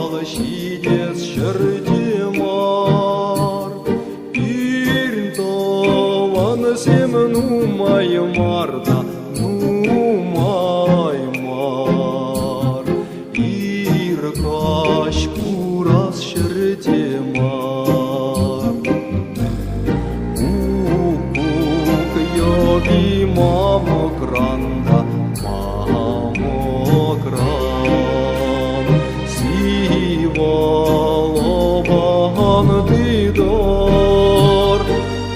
Ял ҫитес ҫӗрте мар. Пирӗн тӑвансем нумай мар та нумай мар. Ир-каҫ курас ҫӗрте мар. Куккук йӑви мамӑкран та мамӑкран. Сивалапан тытӑр,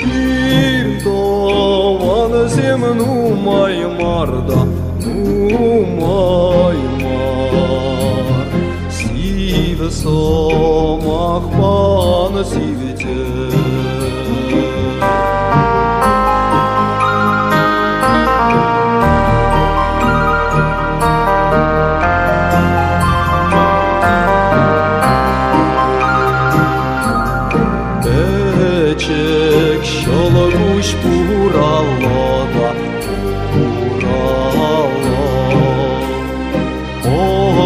пир тӑвансем нумай мар та нумай мар. Сивӗ сӑмах панӑ сивӗтер. Пӗчӗк ҫӑлкуҫ пуралла та пуралла.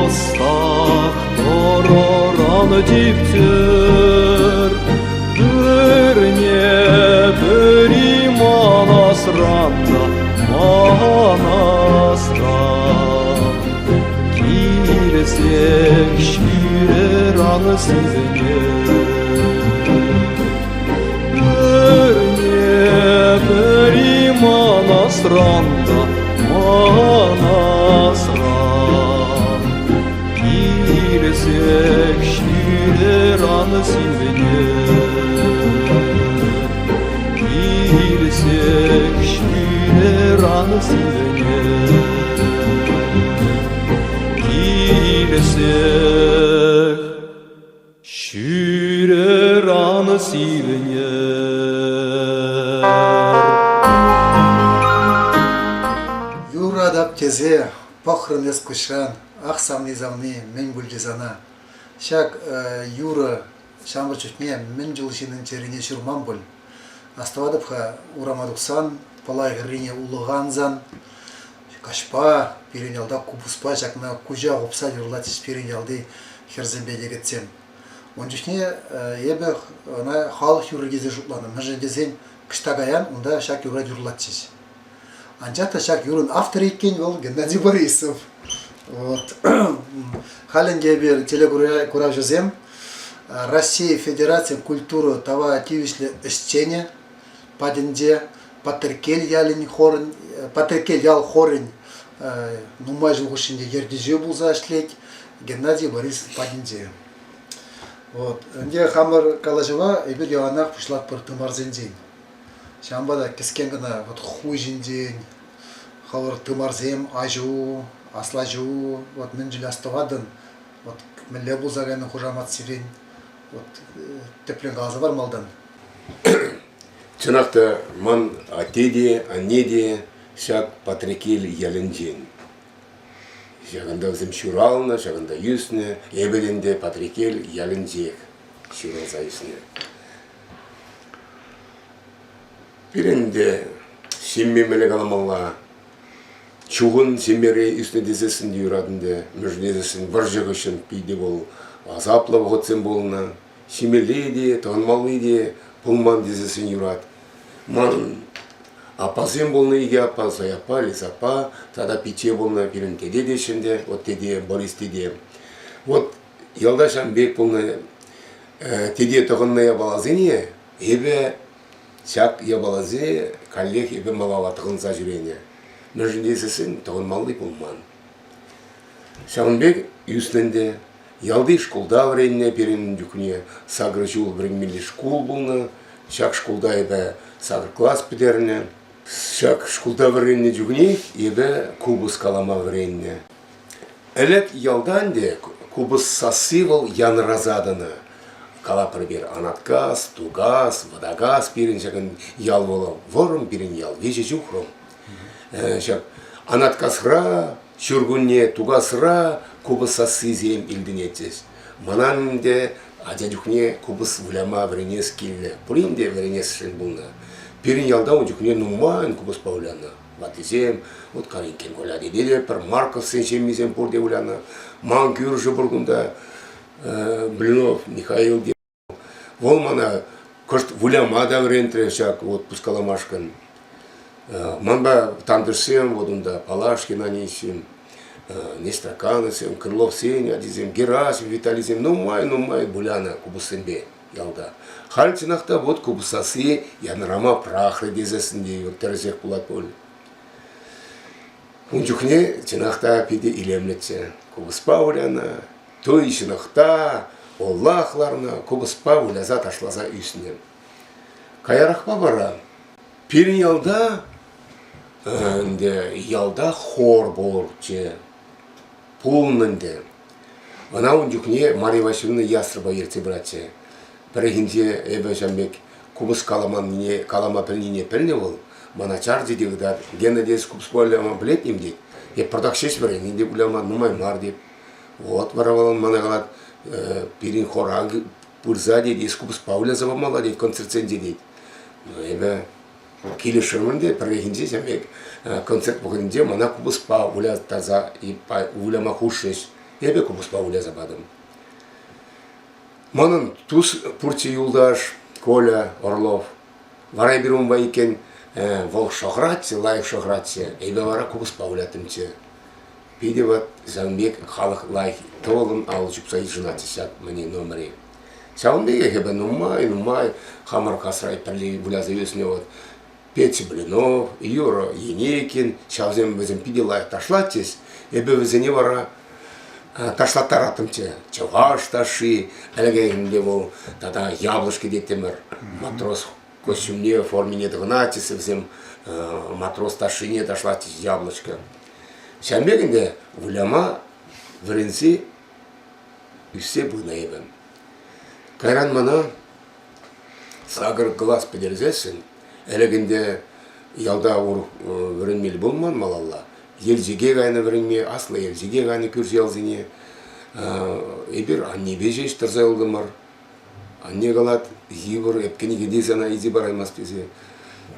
Ӑстах тӑрӑран типтер, Пӗрне пӗри манасран та манасран. Килсех ҫӳреран сисӗнер. Пӗрне пӗри манасран та манасран. Килсех ҫӳреран сивӗнер. Килсех ҫӳреран сивӗнер. Килсех Ҫӳрер сивӗнер. Юратап тесе пӑхрӑн эс куҫран, ах, савни-савни, мӗн пулчӗ сана? Ҫак юрӑ ҫамрӑк чухне мӗн чул ҫыннӑн чӗрине ҫурман пуль. Астӑватӑп-ха, урама тухсан, Пӑла хӗррине улӑха ансан, каҫпа пирӗн ялта купӑспа ҫакна куҫа хупса юрлатчӗҫ пирӗн ялти хӗрсемпе йӗкӗтсем. Ун чухне эпӗ ӑна халӑх юрри тесе шутланӑ. Мӗншӗн тесен кӑҫта каян унта ҫак юрра юрлатчӗҫ. Анчах та ҫак юрӑн авторӗ иккен вӑл Геннадий Борисов. Вот. Халь ӗнтӗ эпир телекуравҫӑсем Россия Федерацин культура тава тивӗҫлӗ ӗҫченӗ патӗнче Патреккел ялӗн хорӗн, Патреккел ял хорӗн нумай ҫул хушшинче ертӳҫи пулса ӗҫлет Геннадий Борисов патӗнче. Вот. Ӗнтӗ хамӑр калаҫӑва эпир яланах пуҫлатпӑр тымарсенчен. Ҫавӑнпа та кӗскен кӑна вот ху ҫинчен, хӑвӑр тымарсем, аҫу, аслаҫу, вот мӗн чуль астӑватӑн, вот мӗнле пулса кайнӑ хушамат сирӗн, вот тӗплӗн каласа пар малтан. Чӑнах та, ман атте те, анне те ҫак Патреккел ялӗнчен. Ҫакӑнта вӗсем ҫуралнӑ, ҫакӑнта ӳснӗ. Эпӗ те ӗнтӗ Патреккел ялӗнчех ҫуралса ӳснӗ. Пирӗн те ҫемье мӗнле каламалла, чухӑн ҫемьере ӳснӗ тесессӗн те юрать ӗнтӗ. Мӗншӗн тесессӗн вӑрҫӑ хыҫҫӑн питӗ вӑл асаплӑ вӑхӑтсем пулнӑ. Ҫимелли те, тӑхӑнмалли те пулман тесессӗн юрать. Манӑн аппасем пулнӑ икӗ аппа, Зоя аппа, Лиза аппа тата пичче пулнӑ пирӗн тете теҫҫӗ ӗнтӗ, вот тете, Борис тете. Вот ялта ҫавӑн пек пулнӑ тете тӑхӑннӑ япаласене эпӗ ҫак япаласене каллех эпӗ малалла тӑхӑнса ҫӳренӗ. Мӗншӗн тесессӗн тӑхӑнмалли пулман. Ҫавӑн пек ӳснӗ ӗнтӗ. Ялти шкулта вӗреннӗ пирӗн чухне сакӑр ҫул вӗренмелли шкул пулнӑ. Ҫак шкулта эпӗ сакӑр класс пӗтернӗ. Ҫак шкулта вӗреннӗ чухнех эпӗ купӑс калама вӗреннӗ. Ӗлӗк ялта ӗнтӗ купӑс сасси вӑл янраса тӑнӑ. Калатпӑр эпир Анаткас, Тукас, Вӑтакас пирӗн ҫакӑн ял вӑл вӑрӑм пирӗн ял, виҫӗ ҫухрӑм. Ҫак Анаткасра ҫуркунне Тукасра купӑс сассисем илтӗнетчӗҫ. Манан ӗнтӗ ача чухне купӑс выляма вӗренес килнӗ. Пурин те вӗренесшӗн пулнӑ. Пирӗн ялта ун чухне нумайӑн купӑспа вылянӑ. Ваттисем, вот Каринкин Коля тете те, пӗр Марковсен ҫемйисем пурте вылянӑ. Ман кӳршӗ пур кунта. Блинов Михаил Вӑл мана кӑшт выляма та вӗрентрӗ ҫак отпускаламашкӑн. Манпа тантӑшсем вот унта Палашкин Анисим, Нестракановсем, Крыловсен ачисем, Герасим Виталисем нумай-нумай вылянӑ купӑссемпе ялта. Халь чӑнах та вот купӑс сасси янӑрама пӑрахрӗ тесессӗн те тӗрӗсех пулать пуль. Ун чухне чӑнах та питӗ илемлӗччӗ. Купӑспа вылянӑ, туй ҫӑнӑхта, оллах ларнӑ, купӑспа выляса ташласа ӳснӗ. Каярахпа вара пирӗн ялта ӗнтӗ ялта хор пурччӗ, пулнӑ ӗнтӗ. Ӑна ун чухне Мария Васильевна Ястрова ертсе пыратчӗ. Пӗррехинче эпӗ ҫавӑн пек купӑс каламаннине, калама пӗлнине пӗлнӗ вӑл. Мана чарчӗ те ыйтать, Гена тес купӑспа выляма пӗлет-им тет. Эп пӑртак ҫеҫ вӗреннӗ те выляма нумай мар тет. Вот вара вӑл мана калать, пирӗн хора пырса тет, эс купӑспа выляса памалла тет концертсенче тет. Ну, эпӗ килӗшрӗм те пӗррехинче ҫав пек концерт вӑхӑтӗнче мана купӑспа выляттарса выляма хушрӗҫ. Эпӗ купӑспа выляса патӑм. Манӑн тус пурччӗ юлташ Коля Орлов. Вара эпир унпа иккен вӑл шӑхратчӗ, лайӑх шӑхратчӗ. Эпӗ вара купӑспа выляттӑмччӗ. Питӗ вӑт ҫавӑн пек халӑх лайӑх тӑвӑлӑн алӑ ҫупса йышӑнатчӗ ҫак мӗне номере. Ҫавӑн пекех эпӗ нумай-нумай хамӑр касра пӗрле выляса ӳснӗ вот Петя Блинов, Юра Еникин, ҫавсем вӗсем питӗ лайӑх ташлатчӗҫ. Эпӗ вӗсене вара ташлаттараттӑмччӗ. Чӑваш ташши, ӗлӗкехинче вӑл тата яблочко теттӗмӗр, матрос костюмне, формине тӑхӑнатчӗҫ вӗсем, матрос ташшине ташлатчӗҫ яблочко. Ҫавӑн пек ӗнтӗ выляма вӗренсе ӳссе пынӑ эпӗ. Кайран мана сакӑр класс пӗтерсессӗн, ӗлӗк ӗнтӗ ялта урӑх вӗренмелли пулман малалла. Елчӗке кайнӑ вӗренме, Аслӑ Елчӗке кайнӑ кӳршӗ ялсене. Эпир аннепе ҫеҫ тӑрса юлтӑмӑр. Анне калать, йывӑр, эп кӗнеке сана илсе параймасть тесе.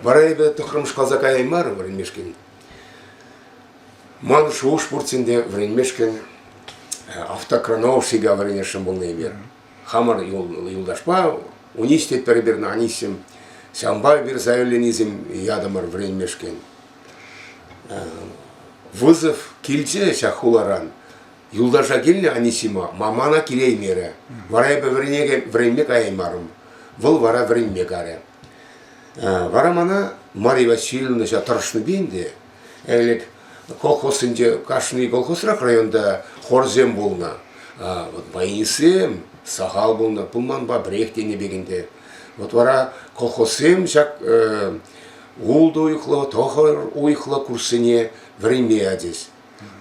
Вара эпӗ тӑхрӑмӗш класа каяймарӑм вӗренмешкӗн. Ман шухӑш пурччӗ те вӗренмешкӗн автокрановщика вӗренесшӗн пулнӑ эпир. Хамӑр юлташпа Униҫ тетпӗр эпир Анисим. Ҫавӑнпа эпир заявленисем ятӑмӑр вӗренмешкӗн. Вызов килчӗ ҫак хуларан. Юлташа килнӗ Анисима, мамана килеймерӗ. Вара эпӗ вӗренме каяймарӑм. Вӑл вара вӗренме карӗ. Вара мана Мария Васильевна ҫав тӑрӑшнипе ӗнтӗ ӗлӗк колхозсенче кашни колхозрах районта хорсем пулнӑ. Вот баянистсем сахал пулнӑ, пулманпа пӗрех тенӗ пек ӗнтӗ. Вот вара колхозсем ҫак ултӑ уйӑхлӑ, тӑхӑр уйӑхлӑ курссене вӗренме ячӗҫ.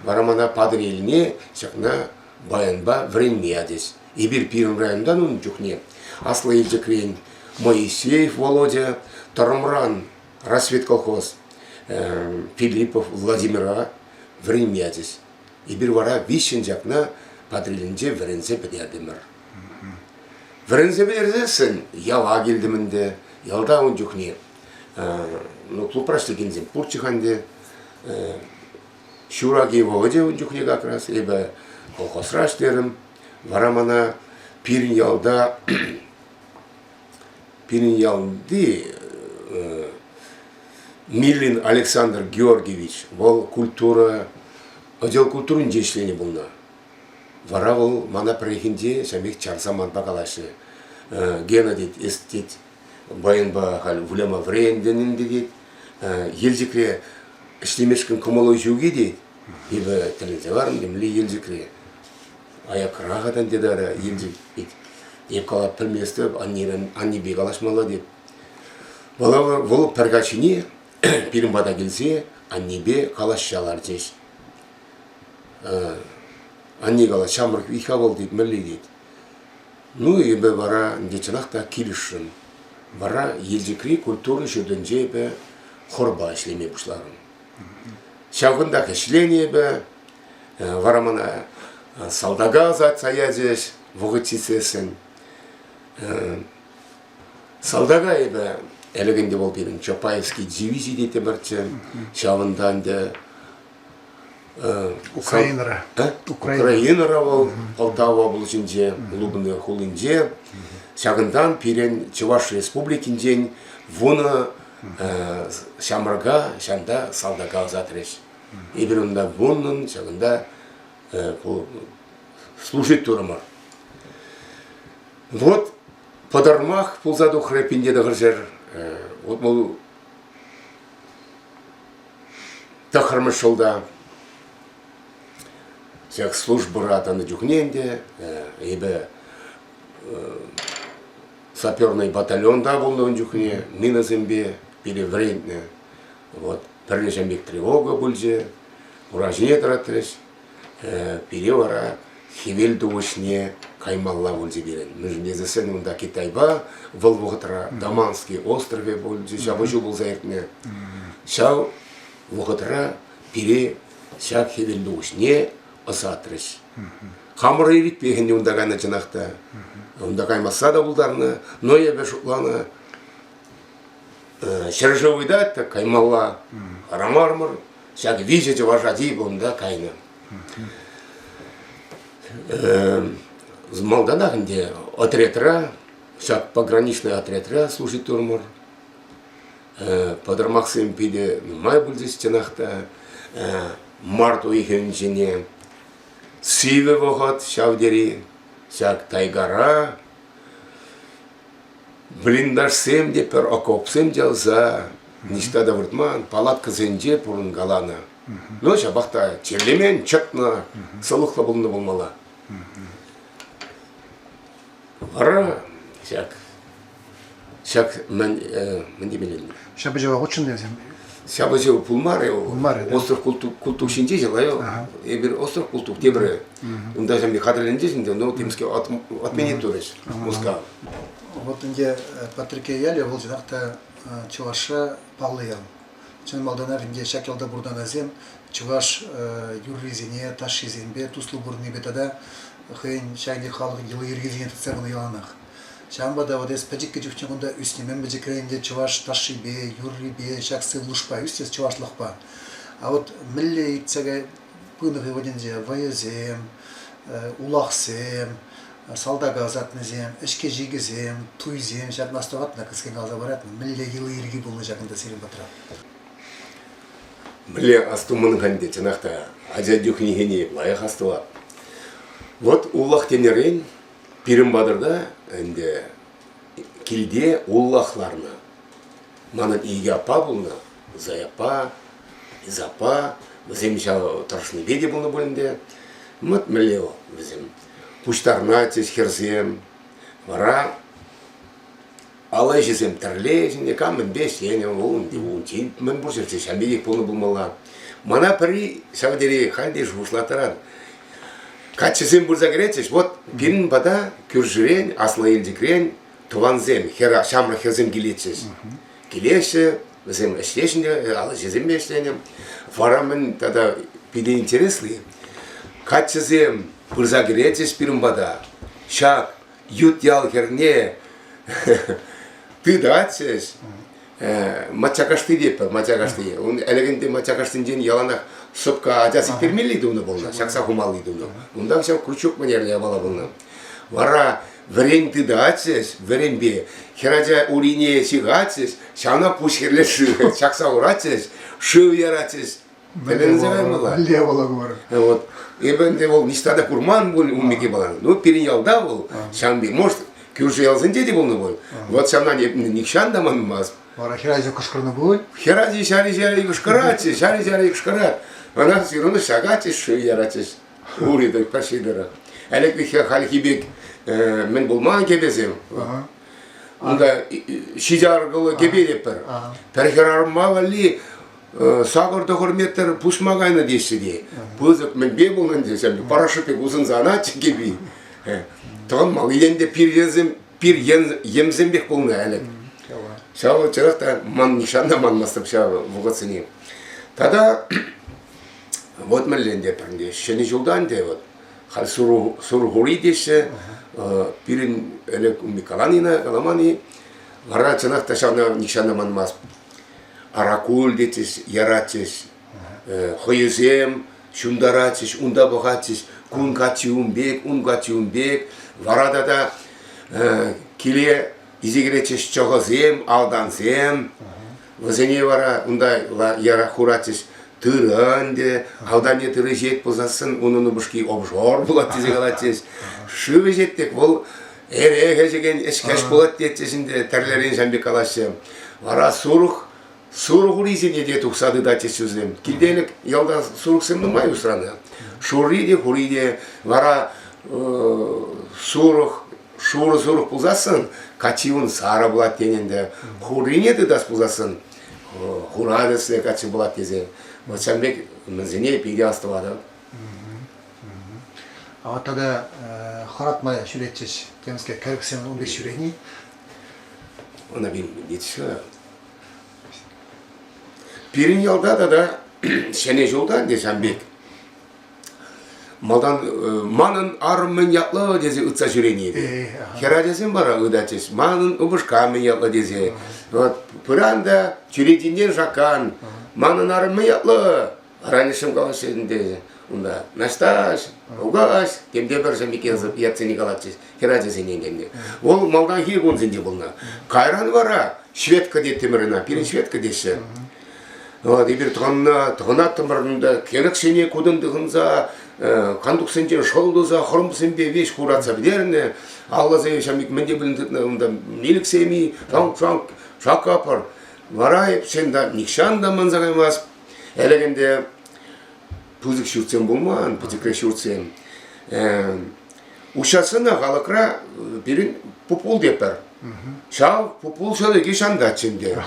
Вара мана Патӑрьелне ҫакна баянпа вӗренме ячӗҫ. Эпир пирӗн районтан ун чухне Аслӑ Елчӗкрен Моисеев Володя, Тӑрӑмран Рассвет колхоз Филиппов Владимира вӗренме ячӗҫ. Эпир вара виҫҫӗн ҫакна Патӑрьелӗнче вӗренсе пӗтертӗмӗр. Вӗренсе пӗтерсессӗн яла килтӗм ӗнтӗ. Ялта ун чухне ну, клубра ӗҫлекенсем пурччӗ-ха ӗнтӗ. Ҫур аки вӑхӑчӗ ун чухне как раз эпӗ колхозра ӗҫлерӗм. Вара мана пирӗн ялта пирӗн ялти Миллин Александр Георгиевич вӑл культура отдел культуринче ӗҫленӗ пулнӑ. Вара вӑл мана пӗррехинче ҫав чарса манпа калаҫрӗ. Гена тет, эс тет, баянпа халь выляма вӗрентӗн ӗнтӗ тет. Елчӗкре ӗҫлемешкӗн кӑмӑлу ҫук-и тет. Эпӗ тӗлӗнсе ларӑм, темле Елчӗкре. Аякра-ха та ӗнтӗ тара Елчӗк тет. Эп калап пӗлместӗп, аннерен аннепе калаҫмалла тет. Вӑл, вӑл пӗр каҫхине пирӗн пата килсе аннепе калаҫса ларчӗҫ. Анне калать, ҫамрӑк виха вӑл тет, мӗнле тет. Ну, эпӗ вара ӗнтӗ чӑнах та килӗшрӗм. Вара Елчӗкри культура ҫуртӗнче эпӗ хорпа ӗҫлеме пуҫларӑм. Ҫавӑнтах ӗҫленӗ эпӗ. Вара мана салтака ӑсатса ячӗҫ вӑхӑт ҫитсессӗн. Салтака эпӗ ӗлӗк ӗнтӗ вӑл пирӗн Чапаевский дивизи теттӗмӗрччӗ. Ҫавӑнта ӗнтӗ. Украинӑра. Украинӑра вӑл Полтава облаҫӗнче, Лубны хулинче. Ҫакӑнтан пирӗн Чӑваш Республикинчен 10 ҫамрӑка ҫанта салтака ӑсатрӗҫ. Эпир унта вуннӑн ҫакӑнта служить турӑмӑр. Вот пӑтӑрмах пулса тухрӗ 1900 вот тӑххӑрмӗш ҫулта ҫак службӑра тӑнӑ чухне ӗнтӗ эпӗ саперный батальонта пулнӑ ун чухне минӑсемпе пире вӗрентнӗ. Вот пӗрле ҫав пек тревога пулчӗ, ура ҫине тӑратрӗҫ. Пире вара хӗвел тухӑҫне каймалла пулчӗ пирӗн. Мӗншӗн тесессӗн унта Китайпа вӑл вӑхӑтра Даманский островӗ пулчӗ, ҫапӑҫу пулса иртнӗ. Ҫав вӑхӑтра пире ҫак хӗвел тухӑҫне ӑсатрӗҫ. Хамӑр ирӗкпех ӗнтӗ унта кайнӑ чӑнах та. Унта каймасса та пултарнӑ, но эпӗ шутланӑ, ҫӗршыв ыйтать та каймалла. Хӑрамарӑмӑр. Ҫак виҫӗ чӑваш ачи кунта кайнӑ. Малтанах ӗнтӗ отрядра, ҫак пограничный отрядра служить турӑмӑр. Пӑтӑрмахсем питӗ нумай пулчӗҫ чӑнах та. Март уйӑхӗнчене сивӗ вӑхӑт ҫав тери ҫак тайгара Блиндажсем те пӗр окопсем чавса ниҫта та выртман, палаткӑсенче пурӑнкаланӑ. Ну, ҫапах та чирлемен, чӑтнӑ, сӑлӑхлӑ пулнӑ пулмалла. Вара ҫак ҫак мӗн мӗн темелле? Ҫапӑҫӑва хутшӑннӑ вӗсем? Ҫапӑҫу пулмарӗ. Пулмарӗ, да? Остров Култук ҫинче ҫылай. Эпир остров Култук тепӗр. Унта ҫамби хатӗрленчӗҫ ӗнтӗ, но темскер отменить турӗҫ Мускав. Вот ӗнтӗ Патрикке ялӗ вӑл чӑнах та Чӑвашра паллӑ ял. Чӑн малтанах ӗнтӗ ҫак ялта пурӑнакансем чӑваш юррисене, ташшисемпе туслӑ пурӑннипе тата хӑйӗн ҫак халӑх йӑли-йӗркисене тытса пынӑ яланах. Ҫавӑнпа та вот эс пӗчӗккӗ чухне кунта ӳснӗ мӗн пӗчӗкрен те чӑваш ташшипе, юррипе, ҫак сывлӑшпа ӳстес чӑвашлӑхпа. А вот мӗнле иртсе пынӑ хӑй вӑхӑтӗнче вӑйӑсем, улахсем, салтака ӑсатнисем, ӗҫкӗ-ҫикӗсем, туйсем ҫакна астӑватна кӗскен каласа паратна? Мӗнле йӑли-йӗрки пулнӑ ҫакӑнта сирӗн патра? Мӗнле астуман-ха ӗнтӗ, чӑнах та, ача чухнехине лайӑх астӑвап. Вот улах тенӗрен Пирӗн патӑрта ӗнтӗ килте уллах ларнӑ. Манӑн икӗ аппа пулнӑ, Зоя аппа, Лиза аппа. Вӗсем ҫав тӑрӑшнипе те пулнӑ пуль ӗнтӗ. Вот мӗнле вӗсем пуҫтарӑнатчӗҫ хӗрсем. Вара алӑ ӗҫӗсем тӗрле ӗнтӗ, кам мӗнпе ӗҫленӗ, вӑл унччен мӗн пур ҫӗрте ҫав пекех пулнӑ пулмалла. Мана пӗри ҫав тери халь те шухӑшлаттарать. Каччӑсем пырса кӗретчӗҫ. Вот пирӗн пата кӳршӗрен, Аслӑ Елчӗкрен тӑвансем, хӗр, ҫамрӑк хӗрсем килетчӗҫ. Килеҫҫӗ, вӗсем ӗҫлеҫҫӗ те, алӑҫӑсемпе ӗҫленӗ. Вара мӗн тата питӗ интересли, каччӑсем пырса кӗретчӗҫ пирӗн пата. Ҫак ют ял хӗрне тытатчӗҫ. Мачакашти тетпӗр, мачакашти. Ун ӗлӗкӗнте мачакаштинчен яланах сӑпка ача сиктермелли тунӑ пулнӑ, ҫакса хумалли тунӑ. Унтан ҫав крючок мӗнерле япала пулнӑ. Вара вӗрен тытатчӗҫ, вӗренпе хӗрача урине ҫыхатчӗҫ, ҫавна пуҫ хӗрле шыв ҫакса хуратчӗҫ, шыв яратчӗҫ. Тӗлӗнсе каймалла. Мӗнле вӑл курӑр? Вот. Эпӗ ӗнтӗ вӑл ниҫта та курман пуль ун пекки палан. Ну, пирӗн ялта вӑл, ҫавӑн пек, может, кӳршӗ ялсенче те пулнӑ пуль. Вот ҫавна нихҫан та манмасть. Вара хӗрачи кӑшкӑрнӑ пуль? Хӗрачи ҫари-ҫари кӑшкӑратчӗ, ҫари-ҫари кӑшкӑрать. Ӑна все ҫакатчӗҫ, шыв яратчӗҫ. Ури тӑк паши тӑрӑх. Ӗлӗк хальхи пек мӗн пулман кӗпесем. Унта ҫичӗ аркӑллӑ кӗпе тетпӗр. Пӗр хӗрарӑма валли 8-9 метр пусма кайнӑ теҫҫӗ те. Пысӑк мӗнпе пулнӑ ӗнтӗ ҫав парашют пек усӑнса анать кӗпи. Тӑхӑнмалли ӗнтӗ пир енсем пир йӗмсем пек пулнӑ ӗлӗк. Ҫав чӑнах та ман нихҫан та манмастӑп ҫав вӑхӑтсене. Тата вот мӗнле ӗнтӗ пӗрне Ҫӗнӗ ҫулта ӗнтӗ вот халь сурхури теҫҫӗ. Пирӗн ӗлӗк каланина каламан-и вара чӑнах та ҫавна нихҫан та манмасть. Аракуль тетчӗҫ, яратчӗҫ. Хӑйӑсем, ҫунтаратчӗҫ, унта пӑхатчӗҫ, кун каччи ун пек, ун каччи ун пек. Вара тата киле илсе кӗретчӗҫ чӑхӑсем, алтансем. Вӗсене вара унта яра хуратчӗҫ тырӑ ӗнтӗ, алтанне тырӑ ҫиет пулсассӑн унӑн упӑшки обжор пулать тесе калатчӗҫ. Шыв ӗҫет тек вӑл эрех ӗҫекен ӗҫкӗҫ пулать тетчӗҫ ӗнтӗ, тӗрлӗрен ҫам пек калаҫҫӗ. Вара сурӑх сурӑх урисене те тухса тытатчӗҫ вӗсем. Килте ӗлӗк ялта сурӑхсем нумай усранӑ. Шурри те, хури те. Вара сурӑх шурӑ сурӑх пулсассӑн каччи ун сарӑ пулать тенӗ ӗнтӗ. Хурине тытас пулсассӑн хура тӗслӗ каччӑ пулать тесе. Вот ҫавӑн пек мӗнсене питӗ астӑватӑп. А вот тата хӑратма ҫӳретчӗҫ темскер кӗрӗксем ун пек ҫӳрени. Ӑна билмеллеччӗ. Пирӗн ялта тата Ҫӗнӗ ҫулта ӗнтӗ ҫавӑн пек Малтан манӑн арӑм мӗн ятлӑ тесе ыйтса ҫӳрени. Хӗр ачасем вара ыйтатчӗҫ, манӑн упӑшка мӗн ятлӑ тесе. Вот пыран та чӳречинчен шаккан, манӑн арӑм мӗн ятлӑ? Раньшем калаҫҫӗ ӗнтӗ унта. Наҫтаҫ, Укаҫ, темтепӗр ҫемьеке ятсене калатчӗҫ хӗр ачасене ӗнтӗ. Вӑл малтанхи кунсенче пулнӑ. Кайран вара Светка теттӗмӗр ӑна, пирӗн Светка теҫҫӗ. Вот, эпир тӑхӑннӑ, тӑхӑнаттӑмӑр унта кӗрӗксене кутӑн тӑхӑнса, кантуксенчен шӑл туса, хӑрӑмсемпе веҫ хуратса пӗтернӗ. Алласене ҫав мӗн те пулин тытнӑ унта милӗксем-и, шанк-шанк, шаккапӑр. Вара эп сен та нихҫан та манса каймасть. Ӗлӗк ӗнтӗ пысӑк ҫуртсем пулман, пӗчӗкрех ҫуртсем. Уҫасӑна халӑхра пирӗн пупул тепӗр. Ҫав пупул ҫӑлӗки ҫантаччӗ ӗнтӗ.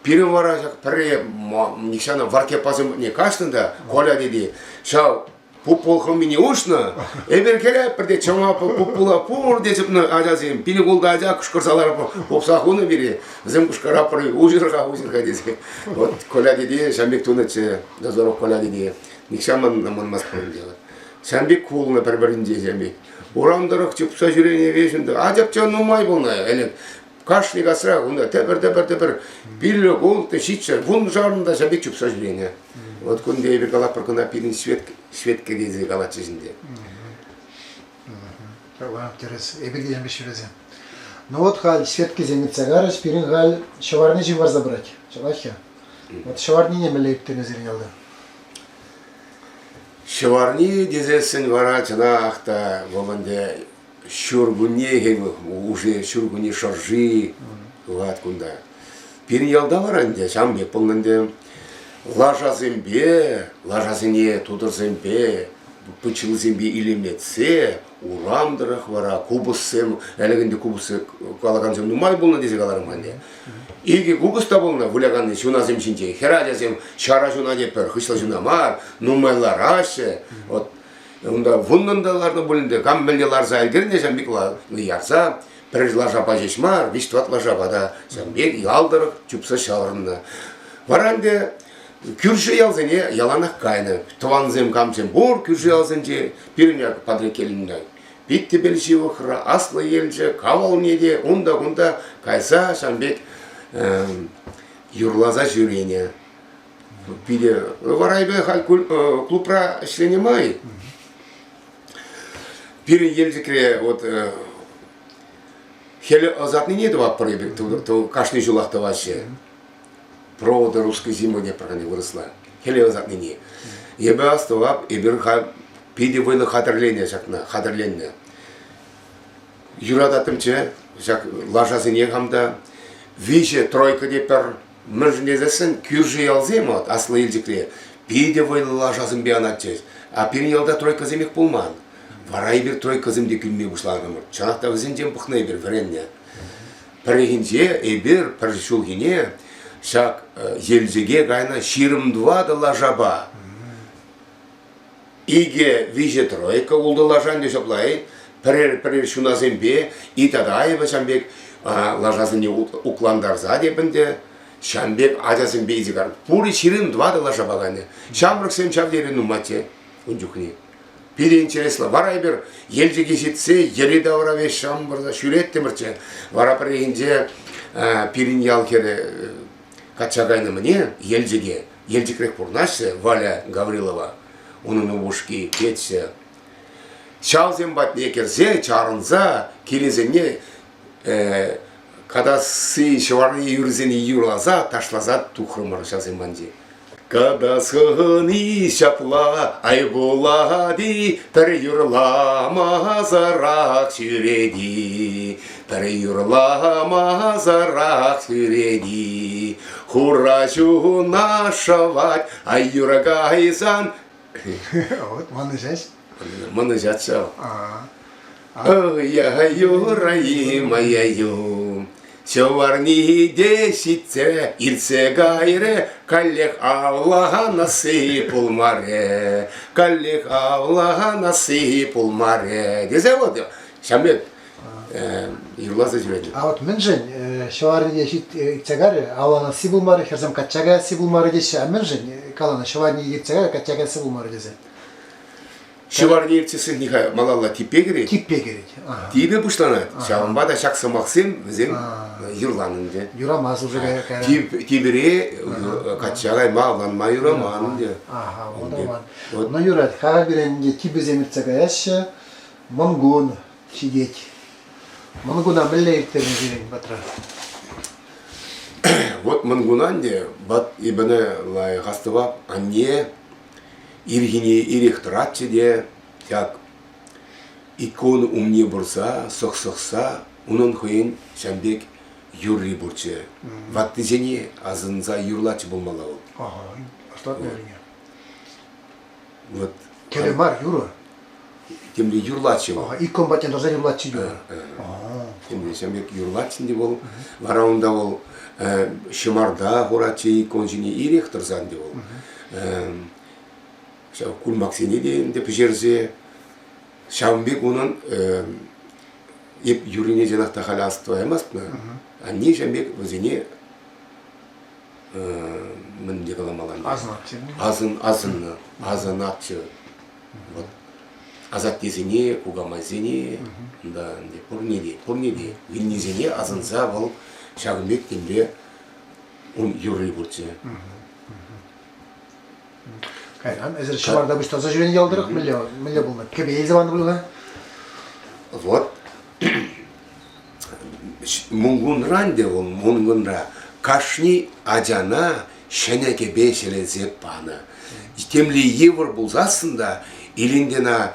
Пирӗн вара ҫак пӗрре нихҫан варкепасем патне каҫнӑ та Коля тете ҫав пупул хӑмине уҫнӑ. Эпир кӗретпӗр те чӑма пупула пурте чупнӑ ачасем. Пилӗк-ултӑ ача кӑшкӑрса ларып хупса хунӑ пире. Вӗсем кӑшкӑраппӑр, уҫӑр-ха, уҫӑр-ха тесе. Вот Коля тете ҫав пек тунӑччӗ, Дозоров Коля тете. Нихҫан манмастпӑр ӗнтӗ. Ҫавӑн пек кулнӑ пӗр-пӗринче ҫавӑн пек. Урам тӑрӑх чупса ҫӳренӗ веҫ унта ачапча нумай пулнӑ ӗлӗк. Кашни касра унта тепӗр-тепӗр-тепӗр пиллӗк, улттӑ, ҫиччӗ, вуншарӑн та ҫавӑн пек чупса ҫӳренӗ. Вот кунта эпир калатпӑр кӑна пирӗн свет, светке тесе калатчӗҫ ӗнтӗ. Тӗрӗс. Эпир те ҫавӑн ҫӳресе. Ну вот халь сеткисем иртсе карӗҫ, пирӗн халь ҫӑварни ҫывхарса пырать. Ҫапах-и? Вот ҫӑварнине мӗнле ирттернӗ сирӗн ялта? Ҫӑварни тесессӗн вара чӑнах та вӑл ӗнтӗ ҫуркунне уже ҫуркунне шӑрши тухать кунта. Пирӗн ялта вара ӗнтӗ ҫавӑн пек пулнӑ ӗнтӗ. Лашасемпе, лашасене тутӑрсемпе, пычылсемпе илемлетсе урам тӑрӑх вара купӑссем, ӗлӗк ӗнтӗ купӑс калакансем нумай пулнӑ тесе каларӑм ӗнтӗ. Икӗ купӑс та пулнӑ выляканни ҫунасем ҫинче. Хӗр ачасем ҫара ҫуна тетпӗр, хыҫла ҫуна мар, нумай лараҫҫӗ. Вот унта вуннӑн та ларнӑ пуль ӗнтӗ. Кам мӗнле ларса ӗлкӗрнӗ ҫавӑн пек ярса пӗр лашапа ҫеҫ мар, виҫ-тӑват лашапа та ҫавӑн пек ял тӑрӑх чупса ҫаврӑннӑ. Вара ӗнтӗ кӳршӗ ялсене яланах кайнӑ. Тӑвансем камсем пур кӳршӗ ялсенче, пирӗн Патреккелӗнте Питтӗпел ҫывӑхра, Аслӑ Елчӗк, Кавалне те унта-кунта кайса ҫавӑн пек юрласа ҫӳренӗ. Питӗ вара эпӗ халь клубра ӗҫленӗ май пирӗн Елчӗкре вот хӗл ӑсатнине тӑватпӑр эпир кашни ҫулах тӑваҫҫӗ. Провода русской зимы тепӗр вырӑсла. Хӗле ӑсатнине. Эпӗ астӑвап, эпир питӗ вӑйлӑ хатӗрленӗ ҫакна, хатӗрленнӗ. Юрататтӑмччӗ ҫак лашасене хам та. Виҫӗ тройка тепӗр. Мӗншӗн тесессӗн кӳршӗ ялсем вот Аслӑ Елчӗкре питӗ вӑйлӑ лашасемпе анатчӗҫ. А пирӗн ялта тройкӑсемех пулман. Вара эпир тройкӑсем те кӳлме пуҫларӑмӑр. Чӑнах та вӗсенчен пӑхнӑ эпир, вӗреннӗ. Пӗррехинче эпир пӗр ҫулхине ҫак Елчӗке кайнӑ 24 лашапа. Икӗ, виҫӗ тройка ултӑ лаша ӗнтӗ ҫапла-и? Пӗрер пӗрер ҫунасемпе и тата эпӗ ҫавӑн пек лашасене уклантарса теп ӗнтӗ. Ҫавӑн пек ачасемпе илсе кайрӑм. Пурӗ 24 лашапа кайнӑ. Ҫамрӑксем ҫав тери нумайччӗ ун чухне. Питӗ интереслӗ. Вара эпир Елчӗке ҫитсе йӗри-тавра веҫ шампӑрса ҫӳреттӗмӗрччӗ. Вара пӗррехинче пирӗн ял хӗрӗ качча кайнӑ мӗне Елчӗке, Елчӗкрех пурӑнаҫҫӗ, Валя Гаврилова. унӑн упӑшки тетчӗ. Ҫавсем патне кӗрсе чарӑнса килӗсене катасси ҫӑварни юррисене юрласа ташласа тухрӑмӑр ҫавсем патӗнче. Катасхӑни ҫапла ай пулать-и, пӗр юрламасӑрах ҫӳрет-и, пӗр юрламасӑрах ҫӳрет-и. Хура ҫуна шӑвать, ай юра кайсан. Вот манӑҫать. Манӑҫать ҫав. Ой, юра-и, моя ю. Ҫӑварни те ҫитсе иртсе кайрӗ, каллех авланасси пулмарӗ, каллех авланасси пулмарӗ тесе вот ҫав пек юрласа ҫӳретӗп. А вот мӗншӗн ҫӑварнине иртсе кайрӗ, авланасси пулмарӗ, хӗрсем качча каясси пулмарӗ теҫҫӗ, а мӗншӗн каланӑ ҫӑварни иртсе кайрӗ, качча каясси пулмарӗ тесе? Ҫӑварни иртсессӗн Михаил малалла типпе кӗрет. Типпе кӗрет. Типӗ пуҫланать. Ҫавӑнпа та ҫак сӑмахсем вӗсем юрланӑ ӗнтӗ. Юрамас уже кайран. Типӗре качча кайма, авланма юраман ӗнтӗ. Ага, вот аван. Ну юрать, халь пирӗн ӗнтӗ типӗсем иртсе каяҫҫӗ. Мӑнкун ҫитет. Мӑнкуна мӗнле ирттернӗ сирӗн патра? Вот мӑнкуна ӗнтӗ, ват эпӗне лайӑх астӑвап, анне Ирхине ирех тӑратчӗ те ҫак икона умне пырса сӑхсӑхса унӑн хӑйӗн ҫав пек юрри пурччӗ. Ваттисене асӑнса юрлатчӗ пулмалла вӑл. Ага, аслатнӑ Вот. Кӗлӗ мар, юрӑ. Темле юрлатчӗ вӑл. Ага, икон патне тӑрса юрлатчӗ юрӑ. Темле ҫав пек юрлатчӗ ӗнтӗ вӑл. Вара унта вӑл ҫӑмарта хуратчӗ икон ҫине ирех тӑрса ӗнтӗ вӑл. Ҫав кульмаксене те ӗнтӗ пӗҫерсе ҫавӑн пек унӑн эп юррине чӑнах та халь астӑваймастӑп анне ҫавӑн пек вӗсене мӗнле каламалла асӑнатчӗ асӑн асӑннӑ асӑнатчӗ вот асаттесене кукамайсене да ӗнтӗ пурне те пурне те вилнисене асӑнса вӑл ҫакӑн пек темле ун юрри пурччӗ Кайран эсир ҫӑварта пуҫтарса ҫӳренӗ ял тӑрӑх мӗнле, мӗнле пулнӑ? Кӗпе илсе панӑ пуль-ха? Вот. Мункунран те вӑл Мункунра кашни ачана ҫӗнӗ кӗпе ҫӗлесе панӑ. Темле йывӑр пулсассӑн та Илентена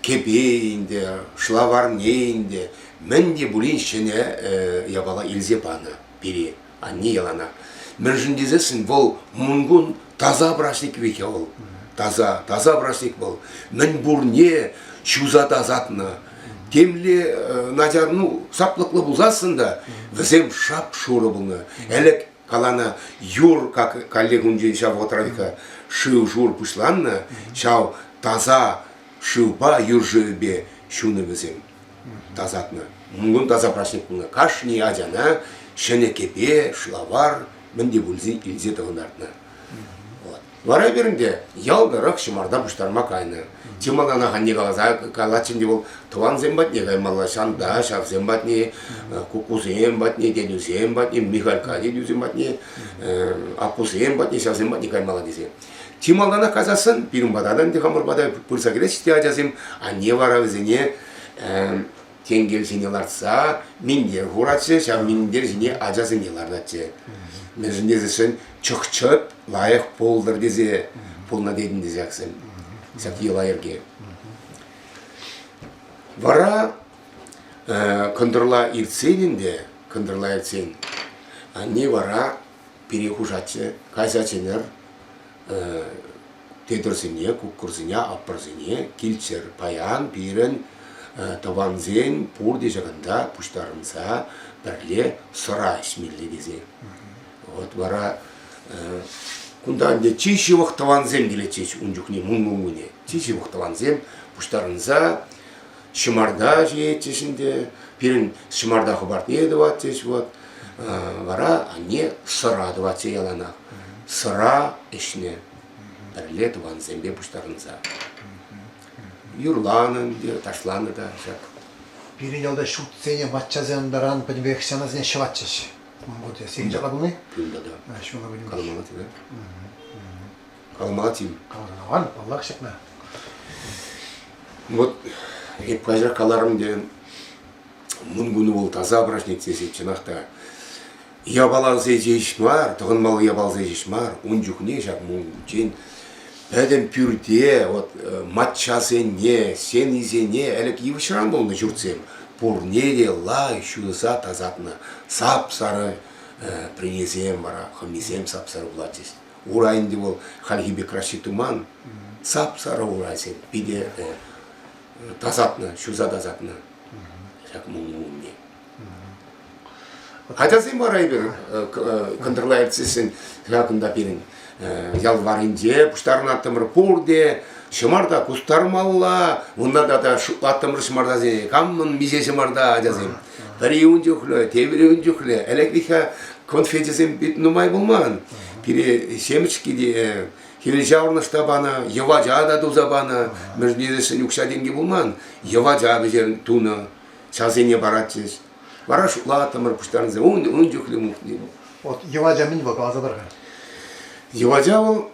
кӗпе ӗнтӗ, шӑлаварне ӗнтӗ, мӗн те пулин ҫӗнӗ япала илсе панӑ пире. Анне яланах. Мӗншӗн тесессӗн вӑл Мункун таса праҫник вӗт вӑл. Таса, таса праҫник вӑл. Мӗн пурне ҫуса тасатнӑ. Темле начар, ну, саплӑклӑ пулсассӑн та вӗсем шап-шурӑ пулнӑ. Ӗлӗк каланӑ юр, как каллех унчен ҫав вӑхӑтра шыв-шур пуҫланнӑ, ҫав таса шывпа, юр шывӗпе ҫунӑ вӗсем. Тасатнӑ. Мункун таса праҫник пулнӑ. Кашни ачана ҫӗнӗ кӗпе, шӑлавар, мӗн те пулин илсе тӑхӑнтартнӑ. Вот. Вара эпир ӗнтӗ ял тӑрӑх ҫӑмарта пуҫтарма кайнӑ. Чи малтанах анне каласа калатчӗ ӗнтӗ вӑл тӑвансем патне каймалла, ҫанта, ҫавсем патне, куккусем патне, тетӳсем патне, Михалька тетӳсем патне, аппусем патне, ҫавсем патне каймалла тесе. Чи малтанах кайсассӑн пирӗн пата та ӗнтӗ хамӑр пата пырса кӗреҫҫӗ те ачасем, анне вара вӗсене тенкел ҫине лартса минтер хуратчӗ, ҫав минтер ҫине ачасене лартатчӗ. Мӗншӗн тесессӗн чӑх-чӗп лайӑх пултӑр тесе пулнӑ тетӗн те ҫаксем, ҫак йӑла-йӗрке. Вара кӑнтӑрла иртсен ӗнтӗ, кӑнтӑрла иртсен анне вара пире хушатчӗ, кайса чӗнӗр, тетӗрсене, куккӑрсене, аппӑрсене килччӗр. Паян пирӗн тӑвансен пурте ҫакӑнта пуҫтарӑнса пӗрле сӑра ӗҫмелле тесе. Вот вара кунта ӗнтӗ чи ҫывӑх тӑвансем килетчӗҫ ун чухне Мункун кунӗ. Чи ҫывӑх тӑвансем пуҫтарӑнса ҫӑмарта ҫиетчӗҫ ӗнтӗ. Пирӗн ҫӑмарта хӑпартни тӑватчӗҫ вот. Вара анне сӑра тӑватчӗ яланах. Сӑра ӗҫнӗ пӗрле тӑвансемпе пуҫтарӑнса. Юрланӑ ӗнтӗ, ташланӑ та ҫак. Пирӗн ялта ҫуртсене, маччасем таран пӗтӗмпех стенасене ҫӑватчӗҫ. Вот сирӗн ҫапла пулни? Пулнӑ да. Ҫулла пӗтӗмпех. Каламалла тата. Калама тим. Калама, паллах ҫакна. Вот эп каҫах каларӑм те, Мӑнкун вӑл таса праҫник тесе чӑнах та япаласем ҫеҫ мар, тӑхӑнмалли япаласем ҫеҫ мар, ун чухне ҫак мунчен пӗтӗм пӳрте, вот маччасене, сенисене, ӗлӗк йывӑҫран пулнӑ ҫуртсем, пурне те лайӑх ҫуса тасатнӑ. Сап-сарӑ пӗренесем вара, хӑмисем сап-сарӑ пулатчӗҫ. Урай ӗнтӗ вӑл хальхи пек краҫҫи туман, сап-сарӑ урайсем, питӗ тасатнӑ, ҫуса тасатнӑ ҫак мулне. Ачасем вара эпир кӑнтӑрла иртсессӗн ҫакӑнта пирӗн ял варринче пуҫтарӑнаттӑмӑр пурте ҫӑмарта кустармалла, унта тата шутлаттӑмӑр ҫӑмартасене. Камӑн миҫе ҫӑмарта ачасем? Пӗри ун чухлӗ, тепӗри ун чухлӗ. Ӗлӗк конфечӗсем пит нумай пулман. Пире семечки те Хӗвелҫаврӑнӑш та панӑ, йӑвача та туса панӑ. Мӗншӗн тесен укҫа-тенкӗ пулман. Йӑвача вӗҫерн тунӑ. Ҫавсене паратчӗҫ. Вара шутлаттӑмӑр пуҫтарӑнса ун, ун чухлӗ мухни. Вот йӑвача мӗн вӑл каласа пар-ха. Йӑвача вӑл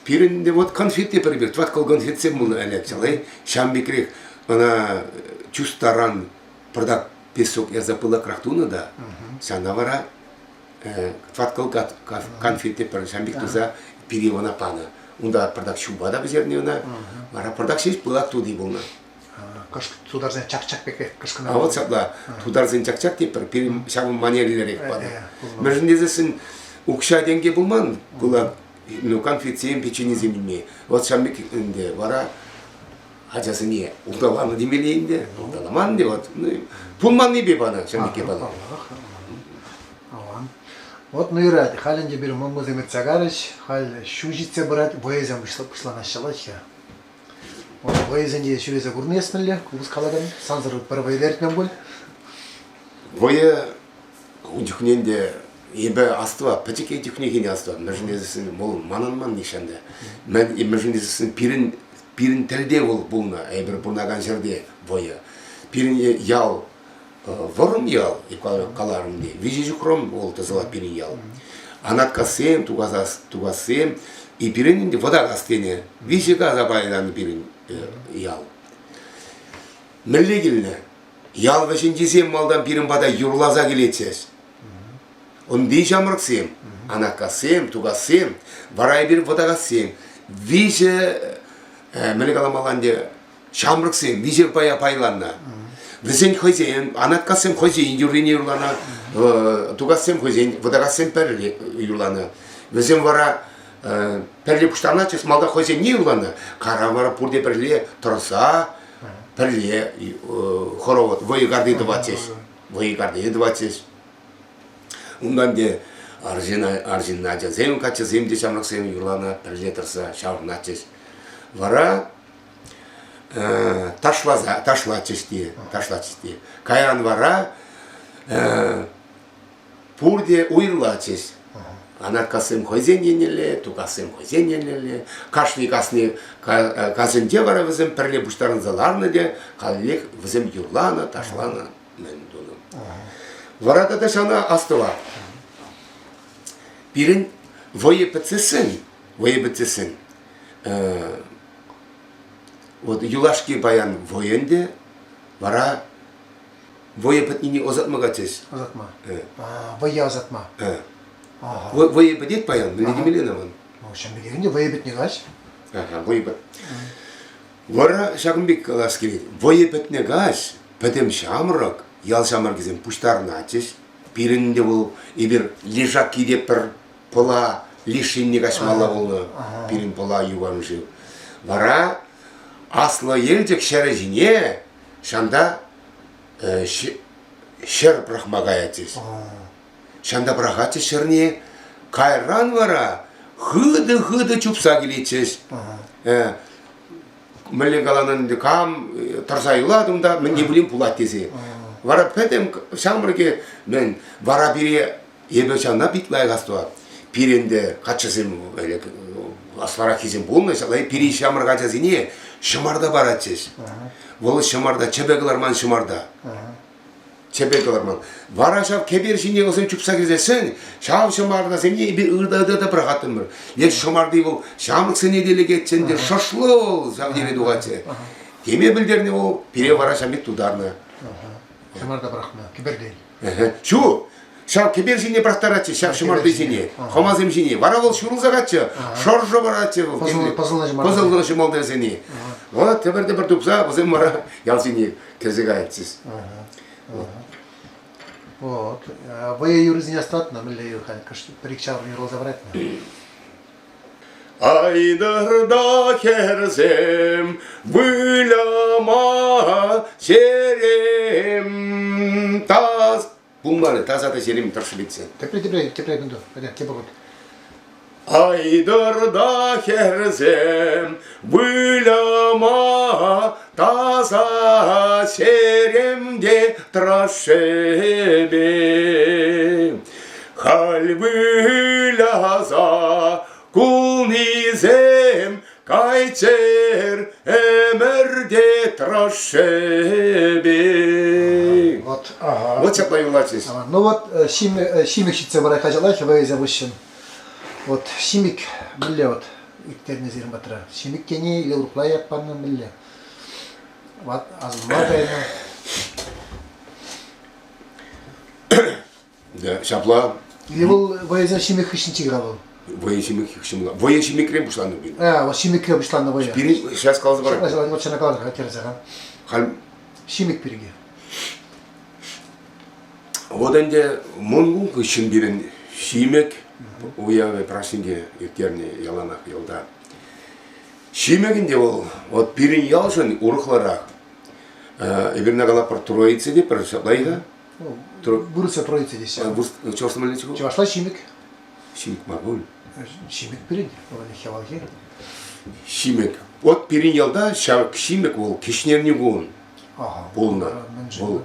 пирӗн вот конфеты пӗр пек, тӑваткал конфетсем пулнӑ ӗлӗк чылай. Ҫавӑн пекрех ӑна чустаран пӑртак песок ярса пылакрах тунӑ та, ҫавна вара тӑваткал конфет те пӗр ҫавӑн пек туса пире ӑна панӑ. Унта пӑртак ҫупа та пӗҫернӗ ӑна. Вара пӑртак ҫеҫ пылак тути пулнӑ. Тутарсен чак-чак пек кӑшкӑна. А вот ҫапла. Тутарсен чак-чак тетпӗр, пирӗн ҫавӑн манерлӗрех панӑ. Мӗншӗн тесессӗн укҫа-тенкӗ пулман пылак, ну, конфетсем, печеньесем илме. Вот ҫавӑн пек ӗнтӗ вара ачасене улталанӑ темелле ӗнтӗ, улталаман те вот. Пулманнипе панӑ, ҫавӑн пекке панӑ. Аван. Вот ну юрать, халь ӗнтӗ пирӗн мӑнкунсем иртсе карӗҫ, халь ҫу ҫитсе пырать, вӑйӑсем пуҫланаҫҫӗ-ҫке. Вот вӑйӑсенче ҫӳресе курнӑ эс мӗнле, купӑс калакан? Сансӑр пӗр вӑйӑ та иртмен пуль? Вӑйӑ ун чухне ӗнтӗ эпӗ астӑва, пӗчӗк чухнехине астӑва. Мӗншӗн тесессӗн вӑл манӑнман нихҫан та. Мӗншӗн тесессӗн пирӗн пирӗн тӗлте вӑл пулнӑ, эпир пурӑнакан ҫӗрте вӑйӑ. Пирӗн ял вӑрӑм ял, каларӑм те, виҫӗ ҫухрӑм вӑл тӑсӑлать пирӗн ял. Анаткассем, Тукассем, и пирӗн ӗнтӗ Вӑтакас тенӗ. Виҫӗ каса пайланӑ пирӗн ял. Мӗнле килнӗ? Ял вӗҫӗнчисем малтан пирӗн пата юрласа килетчӗҫ. Унти ҫамрӑксем, Анаткассем, Тукассем, вара эпир Вӑтакассем, виҫӗ, мӗнле каламалла ӗнтӗ, ҫамрӑксем виҫӗ пая пайланнӑ. Вӗсен хӑйсен, анаткассем хӑйсен юррине юрланӑ, тукассем хӑйсен, вӑтакассем пӗрле юрланӑ. Вӗсем вара пӗрле пуҫтарӑнатчӗҫ, малтан хӑйсенне юрланӑ, кайран вара пурте пӗрле тӑрса пӗрле хоровод вӑйӑ карти тӑватчӗҫ. Вӑйӑ карти тӑватчӗҫ. Унтан те арҫын, арҫын ачасем, каччӑсем те ҫамрӑксем юрланӑ, пӗрле тӑрса ҫаврӑнатчӗҫ. Вара ташласа ташлатчӗҫ те, ташлатчӗҫ те. Кайран вара пурте уйрӑлатчӗҫ. Анаткассем хӑйсен еннелле, тукассем хӑйсен еннелле. Кашни касни касӗнче вара вӗсем пӗрле пуҫтарӑнса ларнӑ те каллех вӗсем юрланӑ, ташланӑ, мӗн тунӑ. Вара тата ҫавна астӑва. Пирӗн вӑйӑ пӗтсессӗн, вӑйӑ пӗтсессӗн Вот юлашки паян вӑй ӗнтӗ, вара вӑйӑ пӗтнине ӑсатма катчӗҫ. Ӑсатма? Вӑййа ӑсатма? Вӑйӑ пӗтет паян, мӗнле темелле вӑл? Ну, ҫын пекех ӗнтӗ вӑйӑ пӗтнӗ каҫ. Ага, вӑйӑ пӗт. Вара ҫакӑн пек калас килет. Вӑйӑ пӗтнӗ каҫ пӗтӗм ҫамрӑк, ял ҫамрӑкӗсем пуҫтарӑнатчӗҫ. Пирӗн те вӑл эпир лежаки те пӗр Пӑла лишинне каҫмалла пулнӑ пирӗн Пӑла юханшыв. Вара Аслӑ Елчӗк ҫӗрӗ ҫине ҫанта ҫӗр пӑрахма каятчӗҫ. Ҫанта пӑрахатчӗҫ ҫӗрне. Кайран вара хытӑ-хытӑ чупса килетчӗҫ. Мӗнле каланӑ ӗнтӗ, кам тӑрса юлать унта, мӗн те пулин пулать тесе. Вара пӗтӗм ҫамрӑкӗ мӗн, вара пире Эпӗ ҫавна пит лайӑх астӑвап. Пирӗн те каччӑсем аслӑраххисем пулнӑ, ҫапла пире ҫамрӑк ачасене ҫӑмарта паратчӗҫ. Вӑл ҫӑмарта, чӗпӗ кӑларман ҫӑмарта. Чӗпе кӑларман. Вара ҫав кӗпер ҫине вӗсем чупса кӗрсессӗн ҫав ҫӑмартасене эпир ырта-ырта пӑрахаттӑмӑр. Е ҫӑмарти вӑл ҫамрӑксене те лекетчӗ ӗнтӗ, шӑшлӑ вӑл ҫав тери тухатчӗ. Теме пӗлтернӗ вӑл, пире вара ҫав пек тутарнӑ. Ҫӑмарта пӑрахнӑ, кӗпертен. Ҫу, ҫав кӗпер ҫине пӑрахтаратчӗ, ҫав ҫӑмарти ҫине, хӑмасем ҫине. Вара вӑл ҫурӑлса катчӗ, шӑршӑ паратчӗ вӑл. Пӑсӑлнӑ ҫӑмалтасене. Вот тепӗр-тепӗр тупса вӗсем вара ял ҫине кӗрсе каятчӗҫ. Вот. Вӑйӑ юррисене астатнӑ, мӗнле юр халь пӗр-ик ҫаврӑм юрласа паратнӑ? Айтӑр та хӗрсем выляма ҫерем тас пулмарӗ таса та ҫерем тӑршшӗ Тепре, тепре, тепре кунта, тепӗр хут. Айтӑр та хӗрсем выляма таса ҫерем те тӑршшӗпе. Халь выляса кулнисем кайччӑр ӗмӗрте тӑршшӗпе. Вот, ага. Вот ҫапла юлатчӗҫ. Ну вот ҫимӗк ҫитсе пырать хаҫатла хӗвелсем хыҫҫӑн. Вот ҫимӗк мӗнле вот ирттернӗ сирӗн патра? Ҫимӗк тени или урӑхла ят панӑ мӗнле? Вот асӑнма кайнӑ. Ҫапла. Или вӑл вӑйӑсен ҫимӗк хыҫҫӑнччӗ-ха вӑл? Вӑйӑ ҫимӗк хыҫҫӑн. Вӑйӑ ҫимӗкрен пуҫланнӑ пирӗн. А, вот ҫимӗкре пуҫланнӑ вӑйӑ. Пирӗн сейчас каласа парам. Вот ҫана калар-ха, терӗсе-ха. Халь Ҫимӗк пирки. Вот ӗнтӗ Мӑнкун хыҫҫӑн пирӗн ҫимӗк уявӗ праҫнике ирттернӗ яланах ялта. Ҫимӗк ӗнтӗ вӑл вот пирӗн ялшӑн урӑхларах. Эпир калатпӑр Троица тетпӗр, ҫапла-и-ха? Вырӑсла Троица теҫҫӗ. Чӑвашла мӗнле Чӑвашла ҫимӗк. Ҫимӗк мар пуль. Ҫимӗк пирӗн, хӗвалхи. Ҫимӗк. Вот пирӗн ялта ҫав ҫимӗк вӑл кӗҫнерни кун пулнӑ. Вӑл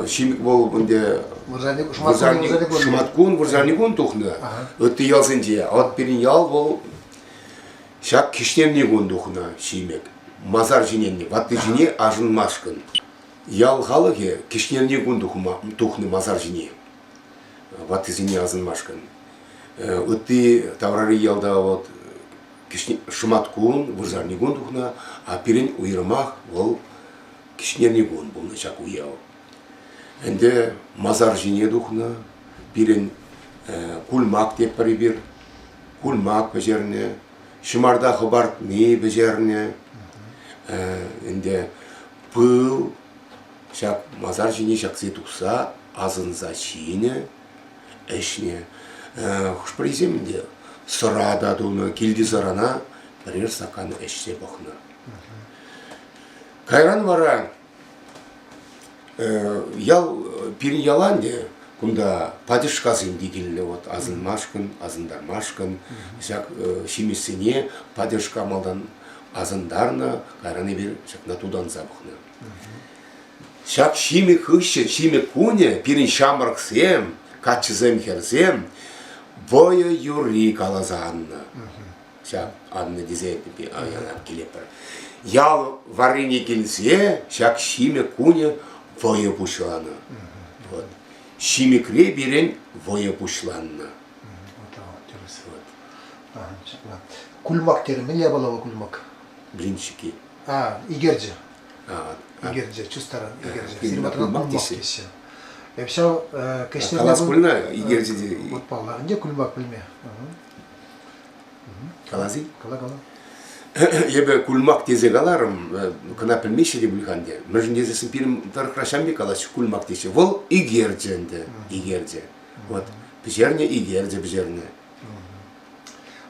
ҫимӗк вӑл ӗнтӗ шӑматкун, вырсарникун тухнӑ ытти ялсенче. А вот пирӗн ял вӑл ҫак кӗҫнерни кун тухнӑ ҫимӗк. Масар ҫине, ватти ҫине ашӑнмашкӑн. Ял халӑхӗ кӗҫнерни кун тухнӑ масар ҫине ваттисене асӑнмашкӑн. Ытти таврари ялта вот шӑматкун, вырсарникун тухнӑ, а пирӗн уйрӑмах вӑл кӗҫнерникун пулнӑ ҫак уяв. Ӗнтӗ масар ҫине тухнӑ, пирӗн кульмак тетпӗр эпир, кульмак пӗҫернӗ, ҫӑмарта хӑпартни пӗҫернӗ, ӗнтӗ пыл ҫак масар ҫине ҫакса тухса асӑнса ҫинӗ, ӗҫнӗ. Хӑш-пӗрисем ӗнтӗ сӑра та тунӑ, килти сӑрана пӗрер стакан ӗҫсе пӑхнӑ. Кайран вара ял пирӗн яла ӗнтӗ кунта патӗшкасем те килнӗ вот асӑнмашкӑн, асӑнтармашкӑн ҫак ҫимӗҫсене патӗшка малтан асӑнтарнӑ, кайран эпир ҫакна тутанса пӑхнӑ. Ҫак ҫимӗк хыҫҫӑн ҫимӗк кунӗ пирӗн ҫамрӑксем, каччӑсем, хӗрсем вӑйӑ юрри каласа аннӑ. Ҫак аннӑ тесе килетпӗр. Ял варрине килсе ҫак ҫимӗк кунӗ вӑйӑ пуҫланӑ. Вот. Ҫимӗкре пирӗн вӑйӑ пуҫланнӑ. Кульмак терӗ. Мӗн япала вӑл кульмак? Блинчики. А, икерчӗ. Икерчӗ, чустаран икерчӗ. Сирматран кульмак теҫҫӗ. Эп ҫав кӗҫнерне Калас пулнӑ икерчӗ те. Вот паллах ӗнтӗ кульмак пӗлме. Калас-и? Кала, кала. Эпӗ кульмак тесе каларӑм, кӑна пӗлмеҫҫӗ те пуль-ха ӗнтӗ. Мӗншӗн тесессӗн пирӗн тӑрӑхра ҫам пек калаҫҫӗ, кульмак теҫҫӗ. Вӑл икерчӗ ӗнтӗ, икерчӗ. Вот пӗҫернӗ, икерчӗ пӗҫернӗ.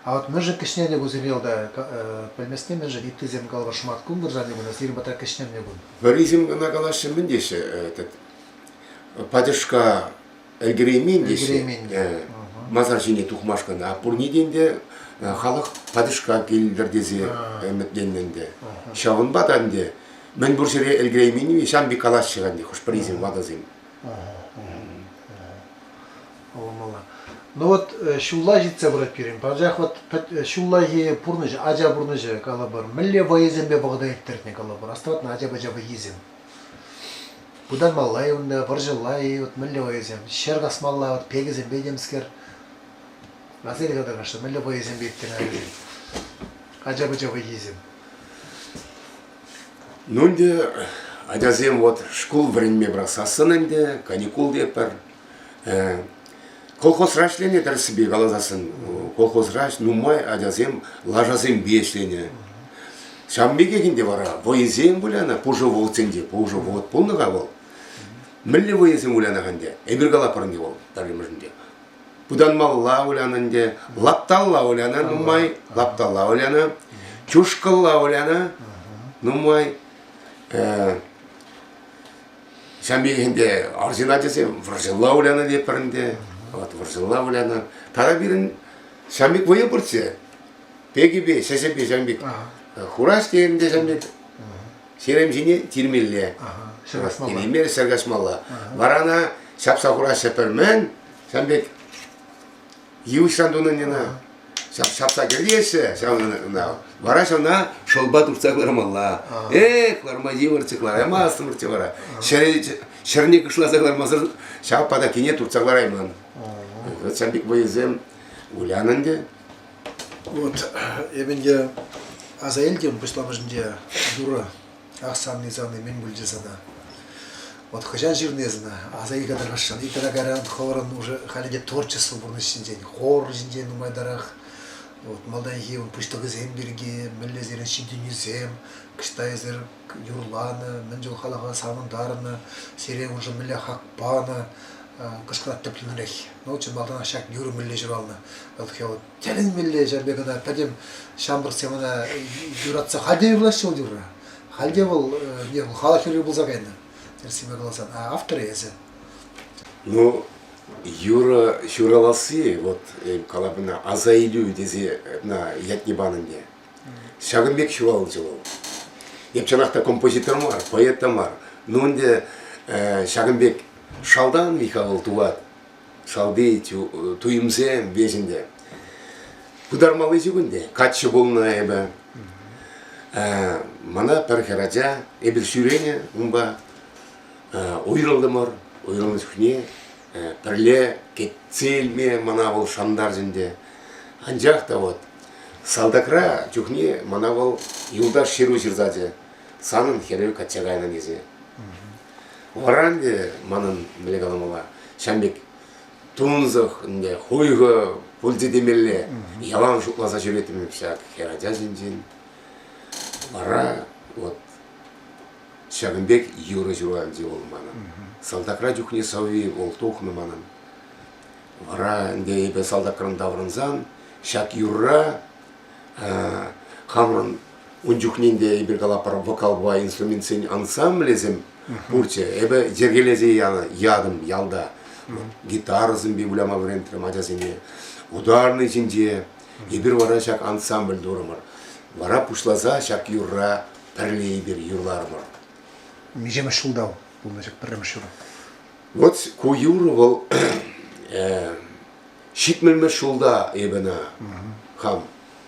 А вот мӗншӗн кӗҫнернӗ кун сирӗн ялта пӗлместне мӗншӗн ыттисем калӑпӑр шӑматкун вырсарни куна сирӗн патра кӗҫнернӗ кун? Вӗрисем кӑна калаҫҫӗ мӗн теҫҫӗ этот пачӑшка ӗлкӗреймен теҫҫӗ. Ӗлкӗреймен. Масар ҫине тухмашкӑн, а пурне те ӗнтӗ халӑх пачӑшка килтӗр тесе ӗмӗтленнӗ ӗнтӗ. Ҫавӑнпа та ӗнтӗ мӗн пур ҫӗре ӗлкӗрейменни ҫам пек калаҫҫӗ ӗнтӗ хӑш-пӗрисем ватӑсем. Пулмалла. Ну вот ҫулла ҫитсе пырать пирӗн. Анчах вот ҫуллахи пурнӑҫ, ача пурнӑҫӗ калӑпӑр, мӗнле вӑйӑсемпе вӑхӑта ирттернӗ калӑпӑр? Астӑватна ача-пӑча вӑййисем? Пытанмалла-и унта, вӑрҫӑлла-и, вот мӗнле вӑйӑсем? Ҫӗр касмалла, вот пекӗсемпе темскер. Аса иле мӗнле вӑйӑсемпе ирттернӗ ача-пӑча вӑййисем? Ну ӗнтӗ ачасем вот шкул вӗренме пӑрахсассӑн ӗнтӗ каникул тетпӗр. Колхозра ӗҫленӗ тӗрӗссипе каласассӑн колхозра нумай ачасем лашасемпе ӗҫленӗ. Ҫавӑн пекех ӗнтӗ вара вӑйӑсем вылянӑ пушӑ вӑхӑтсенче. Пушӑ вӑхӑт пулнӑ-ха вӑл. Мӗнле вӑйӑсем вылянӑ-ха ӗнтӗ? Эпир калатпӑр ӗнтӗ вӑл пӗрремӗшӗнче. Пытанмалла вылянӑ ӗнтӗ, лапталла вылянӑ нумай, лапталла вылянӑ, чушкӑлла вылянӑ нумай. Ҫавӑн пекех ӗнтӗ арҫын ачасем вӑрҫӑлла вылянӑ тетпӗр ӗнтӗ. Вот вӑрҫӑлла вылянӑ. Тата пирӗн ҫавӑн пек вӑйӑ пурччӗ. Пекипе, ҫӗҫӗпе ҫавӑн пек. Хураҫ тейӗн те ҫавӑн пек. Ҫерем ҫине тирмелле. Тирмелле ҫӗр каҫмалла. Вара ӑна ҫапса хураҫҫӗ пӗр мӗн, ҫавӑн пек йывӑҫран тунӑ ӑна ҫапса кӗртеҫҫӗ ҫавна. Вара ҫавна шӑлпа туртса кӑлармалла. Эх, кӑларма йывӑрччӗ, кӑлараймастӑмӑрччӗ вара. Ҫӗрне кӑшласа кӑлармасӑр ҫав патаккине туртса кӑларайман. Вот ҫавӑн пек вӑйӑсем вылянӑ ӗнтӗ. Вот эпӗ ӗнтӗ аса илтӗм пуҫламӑшӗнче юрӑ Ах, савни, савни, мӗн пулчӗ сана? Вот хӑҫан ҫырнӑ эс ӑна? Аса ил катархасшӑн. Иккӗ кайран хӑвӑрӑн уже халӗ те творчество пурнӑҫ ҫинчен, хор ҫинчен нумайтарах. Вот малтанхи ун пуҫлӑхӗсем пирки, мӗнле сирӗн ҫитӗнӳсем, ӑҫта эсир юрланӑ, мӗн чул халӑха савӑнтарнӑ, сире уншӑн мӗнле хак панӑ, кӑшкӑрать тӗплӗнрех. Ну, чӑн малтанах ҫак юрӑ мӗнле ҫуралнӑ? Вот тӗлӗнмелле ҫав пек ӑна пӗтӗм ҫамрӑксем ӑна юратса халь те юрлаҫҫӗ вӑл юрра. Халь те вӑл не вӑл халӑх юрри пулса кайнӑ. Тӗрӗссипе каласан, а авторӗ эсӗ. Ну, юрӑ ҫураласси, вот калап ӑна аса илӳ тесе ӑна ятне панӑ ӗнтӗ. Ҫакӑн пек ҫуралчӗ вӑл. Эп чӑнах та композитор мар, поэт та мар. Ну ӗнтӗ ҫакӑн пек шалтан Михаил тувать. Шалти туйӑмсем веҫ ӗнтӗ. Пытармалли ҫук ӗнтӗ. Каччӑ пулнӑ эпӗ. Мана пӗр хӗрача, эпир ҫӳренӗ унпа, уйрӑлтӑмӑр. Уйрӑлнӑ чухне пӗрле кӗтсе илме мана вӑл шантарчӗ ӗнтӗ. Анчах та вот салтакра чухне мана вӑл юлташ ҫыру ҫырсачӗ. Санӑн хӗрӳ качча кайнӑ тесе. Вара ӗнтӗ манӑн, мӗнле каламалла, ҫавӑн пек тунсӑх ӗнтӗ, хуйхӑ пулчӗ темелле. Ялан шутласа ҫӳреттӗм ҫак хӗрача ҫинчен. Вара вот ҫакӑн пек юрӑ ҫуралчӗ вӑл манӑн. Салтакра чухне сӑвви вӑл тухнӑ манӑн. Вара ӗнтӗ эпӗ салтакран таврӑнсан ҫак юрра хамӑрӑн ун чухне ӗнтӗ эпир калатпӑр вокалпа инструментсен ансамблӗсем пурччӗ. Эпӗ йӗркелесе ятӑм ялта. Гитарӑсемпе выляма вӗрентрӗм ачасене. Ударный ҫинче эпир вара ҫак ансамбль турӑмӑр. Вара пуҫласа ҫак юрра пӗрле эпир юрларӑмӑр. Миҫемӗш ҫулта пулнӑ ҫак пӗрремӗш юрӑ? Вот ку юрӑ вӑл 70-мӗш ҫулта эпӗ ӑна хам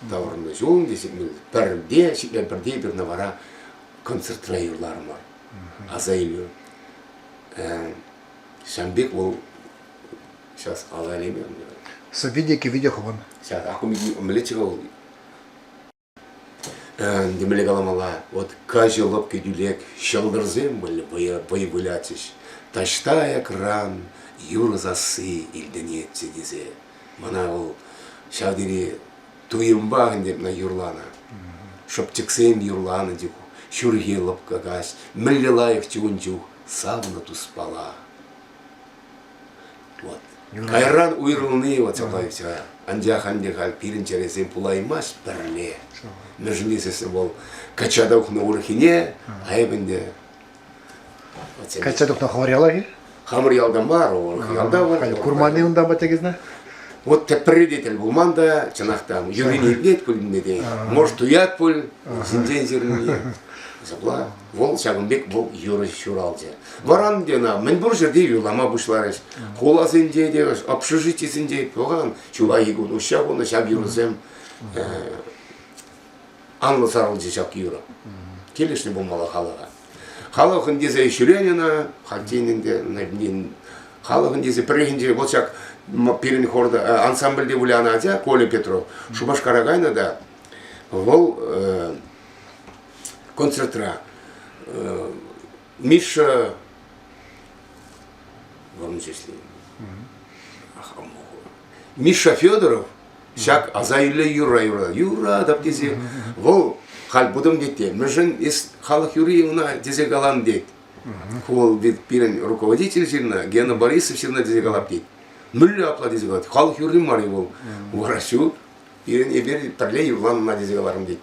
таврӑннӑ ҫул ӗнтӗ 71-те, 71-те эпир ӑна вара концертра юрларӑмӑр. Аса илӳ. Ҫавӑн пек вӑл сейчас ала илеймӗ. Сӑвви те кӗвви те хӑвӑн. Сейчас, а мӗнлеччӗ вӑл? Мӗнле каламалла, вот каҫӑ лӑпкӑ тӳлек ҫӑлтӑрсем вӑй вылятчӗҫ. Таҫта аякран юрӑ сасси илтӗнетчӗ тесе. Мана вӑл ҫав тери туйӑмпах ӗнтӗ ӑна юрланӑ. Шӑпчӑксем юрланӑ чух, ҫурхи лӑпкӑ каҫ, мӗнле лайӑхчӗ ун чух савнӑ туспала. Вот. Кайран уйрӑлни вот ҫапла ӳссе. Анчах анне халь пирӗн чӗресем пулаймасть пӗрле. Мӗншӗн тесессӗн вӑл качча тухнӑ урӑххине, а эп ӗнтӗ Качча тухнӑ хӑвӑр яла-и? Хамӑр ялта мар, урӑх ялта вӑл. Курман-и унта батягизна? Вот тепре те тӗл пулман та, чӑнах та, юрине илтет пуль те. Может, туять пуль, ҫинчен ҫырнине. Ҫапла вӑл ҫакӑн пек вӑл юрӑ ҫуралчӗ. Вара ӗнтӗ ӑна мӗнпур ҫӗрте юрлама пуҫларӗҫ. Хуласенче те, общежитисенче пӑхан ҫуллахи кун уҫҫа хунӑ ҫав юрӑсем анлӑ сарӑлчӗ ҫак юрӑ. Килӗшнӗ пулмалла халӑха. Халӑхӑн тесе ҫӳрен ӑна, хальччен ӗнтӗ халӑхӑн тесе пӗррехинче вӑл ҫак пирӗн хорта ансамбльте вылянӑ ача Коля Петров Шупашкара кайнӑ та вӑл концертра Миша Миша Федоров ҫак аса иле юрра юрра юратап тесе вӑл халь путӑм тет те мӗншӗн эс халӑх юрри ӑна тесе калан тет. Ку вӑл пирӗн руководитель ҫырнӑ, Гена Борисов ҫырнӑ тесе калап тет. Мӗнле апла тесе калать? Халӑх юрри мар-и вӑл? Вара ҫук. Пирӗн эпир пӗрле юрланма тесе каларӑм тет.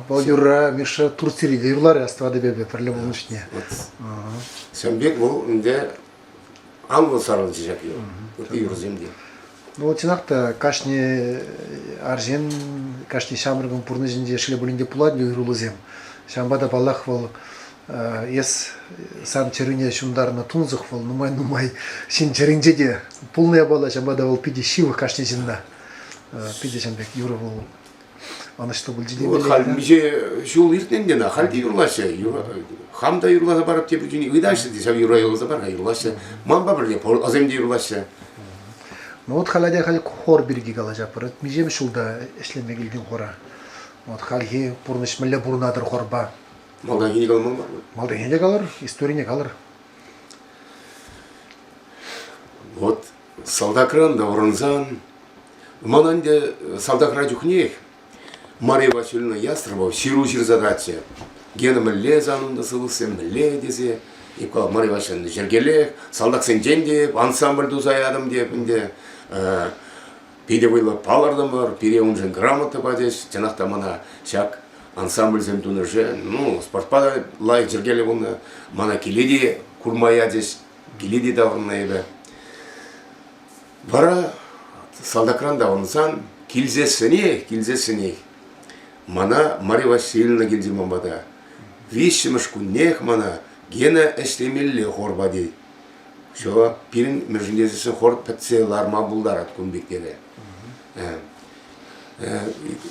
Вӑл юрра Миша Турцире те юрларӗ астӑватӑп эпӗ пӗрле пулнӑ чухне. Ҫавӑн пек вӑл ӗнтӗ анлӑ сарӑлчӗ ҫак юр. Ытти юрӑсем те. Ну, чӑнах та кашни арҫын, кашни ҫамрӑкӑн пурнӑҫӗнче ӗҫле пулин те пулать уйрӑлусем. Ҫавӑнпа та, паллах, вӑл эс сан чӗрӳне ҫунтарнӑ тунсӑх вӑл нумай-нумай ҫын чӗринче те пулнӑ япала, ҫавӑнпа та вӑл питӗ ҫывӑх кашни ҫынна. Питӗ ҫавӑн пек юрӑ вӑл ӑнӑҫлӑ пулчӗ Вот халь миҫе ҫул иртнӗ ӗнтӗ халь те юрлаҫҫӗ. Хам та юрласа парап тепӗр чухне ыйтаҫҫӗ те ҫав юрра юрласа пар-ха юрлаҫҫӗ. Манпа пӗрле ӑсем те юрлаҫҫӗ. Ну вот халь атя халь хор пирки калаҫатпӑр. Миҫемӗш ҫулта ӗҫлеме килтӗн хора? Вот хальхи пурнӑҫ мӗнле пурӑнатӑр хорпа? Малтанхине каламан мар. Малтанхине те калӑр, историне калӑр. Вот салтакран таврӑнсан Ман ӗнтӗ салтакра чухнех Мария Васильевна Ястребова ҫыру ҫырса тӑратчӗ. Гена мӗнле сан унта сывлӑхсем мӗнле тесе. Эп калап, Мария Васильевна йӗркелех, салтаксенчен те ансамбль туса ятӑм теп ӗнтӗ. Питӗ вӑйлӑ палӑртӑмӑр, пире уншӑн грамота пачӗҫ. Чӑнах та мана ҫак ансамбльсем тунӑшӗ, ну, спортпа та лайӑх йӗркеллӗ пулнӑ. Мана киле те курма ячӗҫ, киле те таврӑннӑ эпӗ. Вара салтакран таврӑнсан килсессӗнех, килсессӗнех мана Мария Васильевна килчӗ ман пата. Виҫҫӗмӗш куннех мана Гена ӗҫлемелле хорпа тет. Все, пирӗн мӗншӗн тесессӗн хор пӗтсе ларма пултарать кун пек терӗ.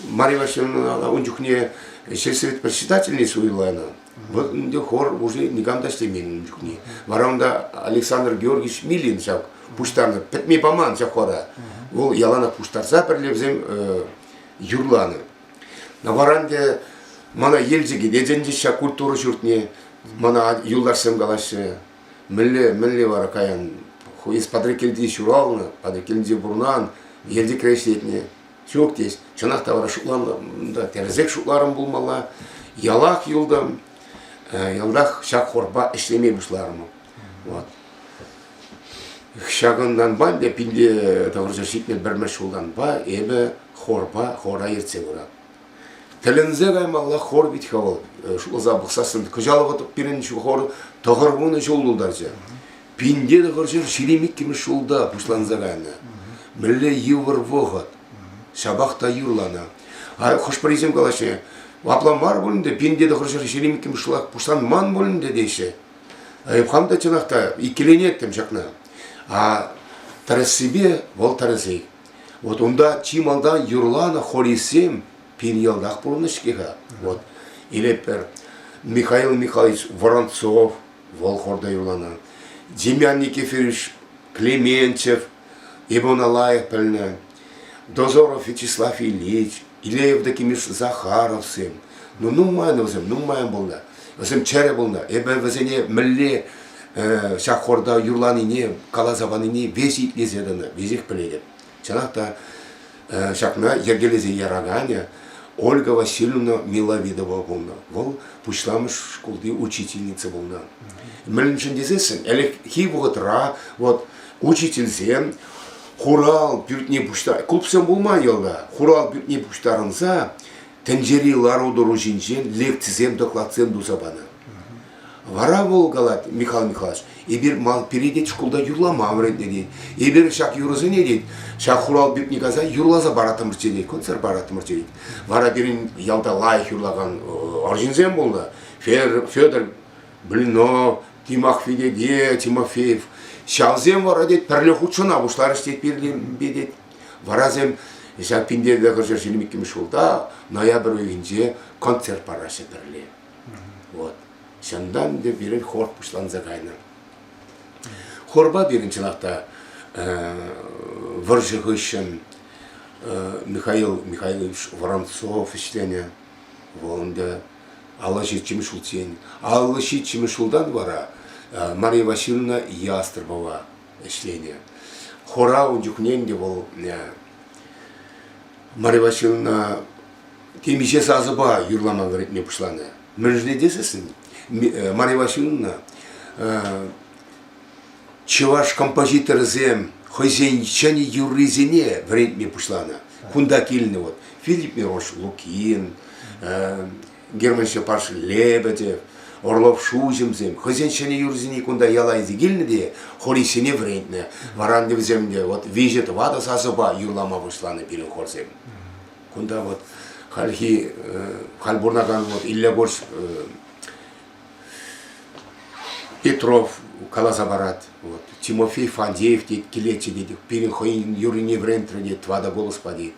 Мария Васильевна ун чухне сельсовет председательне суйланӑ. Вӑл ӗнтӗ хор уже никам та ӗҫлемен ун чухне. Вара унта Александр Георгиевич Милин ҫав пуҫтарнӑ, пӗтме паман ҫав хора. Вӑл яланах пуҫтарса пӗрле вӗсем юрланӑ. Вара ӗнтӗ мана Елчӗке те чӗнчӗҫ ҫак культура ҫуртне. Мана юлташсем калаҫҫӗ, мӗнле, мӗнле вара каян? Эс Патреккелте ҫуралнӑ, Патреккелӗнче пурӑнан, Елчӗкре ӗҫлетнӗ. Ҫук теҫ. Чӑнах та вара шутланӑ та тӗрӗсех шутларӑм пулмалла. Ялах юлтӑм. Ялтах ҫак хорпа ӗҫлеме пуҫларӑм. Вот. Ҫакӑнтанпа ӗнтӗ пинте тӑхӑрҫӑр ҫитнӗ пӗрмӗш ҫултанпа эпӗ хорпа хора ертсе пырап. Тӗлӗнсе каймалла хор вит-ха вӑл. Шутласа пӑхсассӑн кӑҫал вӑт пирӗн хор 90 ҫул тултарчӗ. Пинте тӑхӑрҫӗр 22-мӗш ҫулта пуҫланса кайнӑ. Мӗнле йывӑр вӑхӑт. Ҫапах та юрланӑ. Хӑш-пӗрисем калаҫҫӗ, апла мар пуль ӗнтӗ, пинте тӑхӑрҫӗр 22-мӗш ҫулах пуҫланман пуль ӗнтӗ теҫҫӗ. Эп хам та чӑнах та иккӗленеттӗм ҫакна. А тӗрӗссипе вӑл тӗрӗсех. Вот унта чи малтан юрланӑ хористсем пин ялтах пурӑннӑ-ҫке-ха. Вот. Илетпӗр Михаил Михайлович Воронцов, вӑл хорта юрланӑ. Демьян Никифорович Клементьев, эпӗ ӑна лайӑх пӗлнӗ. Дозоров Вячеслав Ильич, Илья Евдокимович Захаровсем. Ну, нумайӑн вӗсем, нумайӑн пулнӑ. Вӗсем чӗрӗ пулнӑ. Эпӗ вӗсене мӗнле ҫак хорта юрланине, каласа панине веҫ итлесе тӑнӑ, веҫех пӗлетӗп. Чӑнах та ҫакна йӗркелесе яраканӗ Ольга Васильевна Миловидова пулнӑ. Вӑл пуҫламӑш шкулти учительница пулнӑ. Мӗншӗн тесессӗн, ӗлӗкхи вӑхӑтра вот учительсем хурал пӳртне пуҫтар... Клубсем пулман ялта. Хурал пӳртне пуҫтарӑнса тӗнчери лару-тӑру ҫинчен лекцисем, докладсем туса панӑ. Вара вӑл калать, Михаил Михайлович, эпир мал пире тет шкулта юрлама вӗрентнӗ тет. Эпир ҫак юрӑсене тет, ҫак хурал пӳртне кайса юрласа параттӑмӑрччӗ тет, концерт параттӑмӑрччӗ тет. Вара пирӗн ялта лайӑх юрлакан арҫынсем пулнӑ. Федор Блинов, Тимахви тете, Тимофеев. Ҫавсем вара тет пӗрле хутшӑна пуҫларӗҫ тет пирӗнпе тет. Варасем ҫак пинте хӑрҫӑ 22-мӗш ҫулта ноябрь уйӑхӗнче концерт параҫҫӗ пӗрле. Вот. Ҫантан ӗнтӗ пирӗн хор пуҫланса кайнӑ. Хорпа пирӗн чӑнах та вӑрҫӑ хыҫҫӑн Михаил Михайлович Воронцов ӗҫленӗ. Вӑл ӗнтӗ 57 ҫулччен. 57 ҫултан вара Мария Васильевна Ястребова ӗҫленӗ. Хора ун чухне ӗнтӗ вӑл Мария Васильевна темиҫе сасӑпа юрлама вӗрентме пуҫланӑ. Мӗншӗн тесессӗн Мария Васильевна чӑваш композиторӗсем хӑйсен ҫӗнӗ юррисене вӗрентме пуҫланӑ. Кунта килнӗ вот Филипп Мирош Лукин, Герман Степанович Лебедев, Орлов Шуҫӑмсем хӑйсен ҫӗнӗ юррисене кунта яла илсе килнӗ те хористсене вӗрентнӗ. Вара ӗнтӗ вӗсем те вот виҫӗ-тӑватӑ сасӑпа юрлама пуҫланӑ пирӗн хорсем. Кунта вот хальхи халь пурӑнакан вот Илья Горш Петров каласа парать. Вот. Тимофей Фадеев тет, килетчӗ тет, пирӗн хӑйӗн юррине вӗрентрӗ тет, тӑватӑ голоспа тет.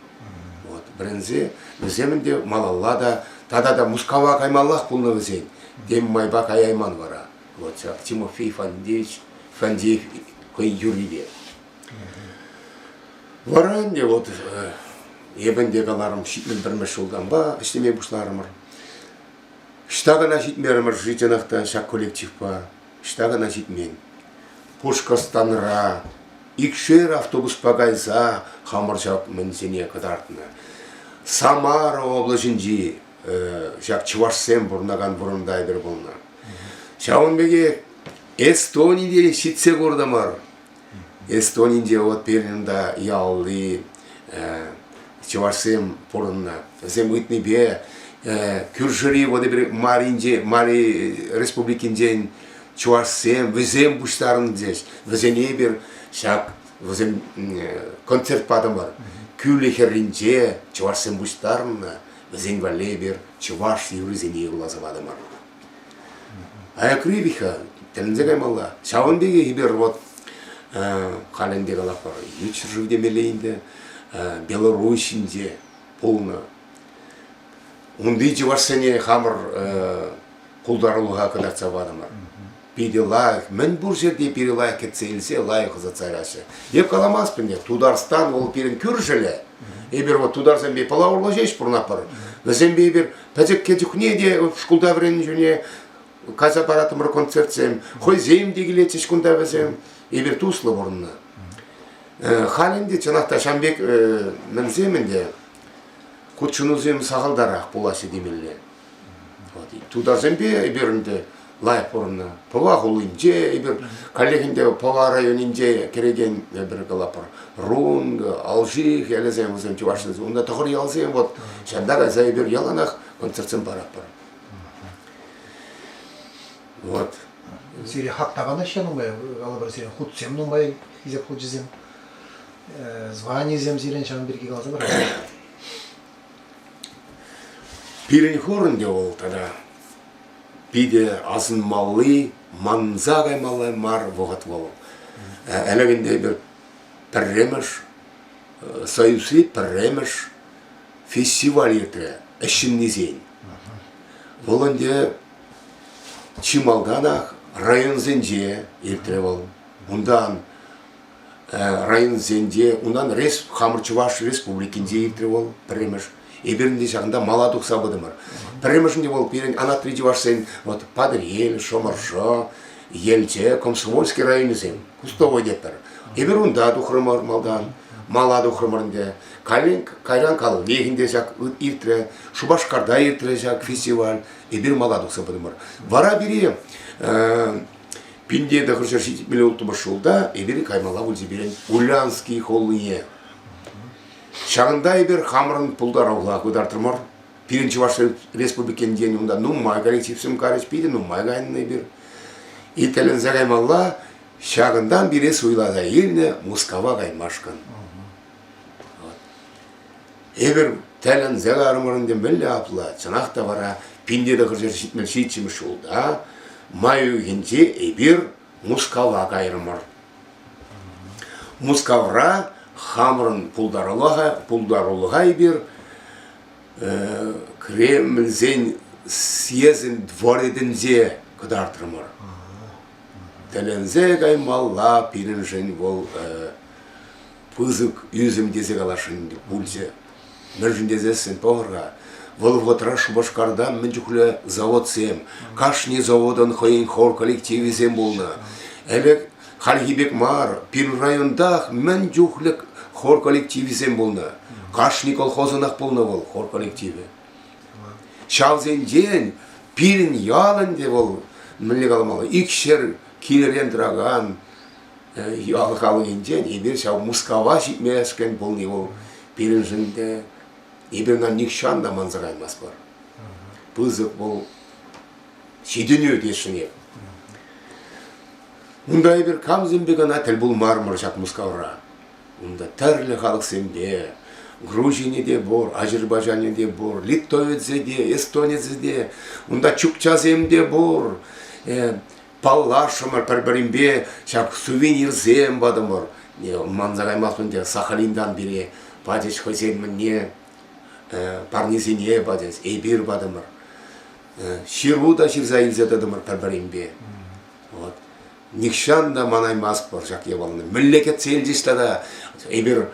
Вот. Вӗренсе вӗсем ӗнтӗ малалла та, тата та Мускава каймаллах пулнӑ вӗсен. Тем майпа каяйман вара. Вот ҫак Тимофей Фадеевич, Фадеев хӑй юррипе. Вара ӗнтӗ вот эпӗ ӗнтӗ каларӑм, 71-мӗш ҫултанпа ӗҫлеме пуҫларӑмӑр. Ӑҫта кӑна ҫитмерӗмӗр-ши чӑнах та ҫак коллективпа, ӑҫта кӑна ҫитмен. Пушкӑртстанра икшер автобуспа кайса хамӑр ҫак мӗнсене кӑтартнӑ. Самара облаҫӗнчи ҫак чӑвашсем пурӑнакан вырӑнта эпир пулнӑ. Ҫавӑн пекех Эстонире ҫитсе куртӑмӑр. Эстонинче вот пирӗн унта ялти чӑвашсем пурӑннӑ. Вӗсем ыйтнипе кӳршӗри вот эпир Маринче, Мари республикинчен чӑвашсем, вӗсем пуҫтарӑнчӗҫ. Вӗсене эпир ҫак вӗсем концерт патӑмӑр. Кӳлӗ хӗрринче чӑвашсем пуҫтарӑннӑ. Вӗсен валли эпир чӑваш юррисене юрласа патӑмӑр. Аякри виха тӗлӗнсе каймалла. Ҫавӑн пекех эпир вот халь ӗнтӗ калатпӑр, ют ҫӗршыв темелле ӗнтӗ, Белоруссинче пулнӑ. Унти чӑвашсене хамӑр пултарулӑха кӑтартса патӑмӑр. Питӗ лайӑх, мӗн пур ҫӗрте пире лайӑх кӗтсе илсе лайӑх ӑсатса яраҫҫӗ. Эп каламастӑп ӗнтӗ, Тутарстан вӑл пирӗн кӳршӗлӗ. Эпир вот тутарсемпе Пӑла урлӑ ҫеҫ пурӑнатпӑр. Вӗсемпе эпир пӗчӗккӗ чухне те шкулта вӗреннӗ чухне кайса параттӑмӑр концертсем. Хӑйсем те килетчӗҫ кунта вӗсем. Эпир туслӑ пурӑннӑ. Халь ӗнтӗ чӑнах та ҫавӑн пек мӗнсем ӗнтӗ хутшӑнусем сахалтарах пулаҫҫӗ темелле. Тутарсемпе эпир ӗнтӗ лайӑх пурӑннӑ. Пӑва хулинче эпир каллех ӗнтӗ Пӑва районӗнче кӗрекен эпир калатпӑр. Рунга, Алших ялӗсем вӗсем чӑвашсем. Унта тӑхӑр ялсем вот. Ҫавна кайса эпир яланах концертсем паратпӑр. Вот. Сире хак таканаҫҫӗ нумай, калӑпӑр, сирӗн хутсем нумай, хисеп хучӗсем, званисем сирӗн ҫавӑн пирки каласа парӑр. Пирӗн хор ӗнтӗ вӑл тата питӗ асӑнмалли, манса каймалла мар вӑхӑт вӑл. Ӗлӗк ӗнтӗ эпир пӗрремӗш Союзри пӗрремӗш фестиваль иртрӗ ӗҫ ҫыннисен. Вӑл ӗнтӗ чи малтанах районсенче иртрӗ вӑл. Унтан районсенче, унтан хамӑр Чӑваш Республикинче иртрӗ вӑл пӗрремӗш. Эпир ӗнтӗ ҫакӑнта мала тухса пытӑмӑр. Пӗрремӗш ӗнтӗ вӑл пирӗн анатри чӑвашсен вот Патӑрьел, Шӑмӑршӑ, Елчӗ, Комсомольски районӗсем, Кустовой тетпӗр. Эпир унта тухрӑмӑр малтан, мала тухрӑмӑр ӗнтӗ. Кайран каллех ӗнтӗ ҫак иртрӗ, Шупашкарта иртрӗ ҫак фестиваль. Эпир мала тухса пытӑмӑр. Вара пире 1976 ҫулта эпир каймалла пулчӗ пирӗн Улянский хулине. Ҫакӑнта эпир хамӑрӑн пултарулӑха кӑтартрӑмӑр. Пирӗн Чӑваш Республикинчен унта нумай коллективсем карӗҫ, питӗ нумай кайнӑ эпир. И тӗлӗнсе каймалла, ҫакӑнтан пире суйласа илнӗ Мускава каймашкӑн. Эпир тӗлӗнсе ларӑмӑр ӗнтӗ мӗнле апла? Чӑнах та вара 1977 ҫулта май уйӑхӗнче эпир Мускава кайрӑмӑр. Мускавра хамӑрӑн пултарулӑха, пултарулӑха эпир Кремльсен съезӗн дворецӗнче. кӑтартрӑмӑр. Тӗлӗнсе каймалла пирӗншӗн вӑл пысӑк ӳсӗм тесе каласшӑн пулчӗ. Мӗншӗн тесессӗн пӑхӑр-ха, вӑл вӑхӑтра Шупашкарта мӗн чухлӗ заводсем, кашни заводӑн хӑйӗн хор коллективӗсем пулнӑ. Ӗлӗк хальхи пек мар, пирӗн районтах мӗн чухлӗ хор коллективӗсем пулнӑ. Кашни колхозӑнах пулнӑ вӑл хор коллективӗ. Ҫавсенчен пирӗн ял ӗнтӗ вӑл, мӗнле каламалла, икҫӗр килӗрен тӑракан ял халӑхӗнчен эпир ҫав Мускава ҫитмешкӗн пулни вӑл пирӗншӗн те эпир ӑна нихҫан та манса каймастпӑр. Пысӑк вӑл ҫитӗнӳ тесшӗн эп. Унта эпир камсемпе кӑна тӗл пулмарӑмӑр ҫак Мускавра. Унта тӗрлӗ халӑхсемпе, Грузине те пур, Азербайджане те пур, литовецӗ те, эстонецӗ те, унта чукчасем те пур. Паллашрӑмӑр пӗр-пӗринпе, ҫак сувенирсем патӑмӑр. Манса каймастпӑр ӗнтӗ, Сахалинтан пире пачӗҫ хӑйсен мӗнне, парнисене пачӗҫ, эпир патӑмӑр. Ҫыру та ҫырса илсе тӑтӑмӑр пӗр-пӗринпе. Вот. Нихҫан та манаймастпӑр ҫак япалана. Мӗнле кӗтсе илчӗҫ тата? Эпир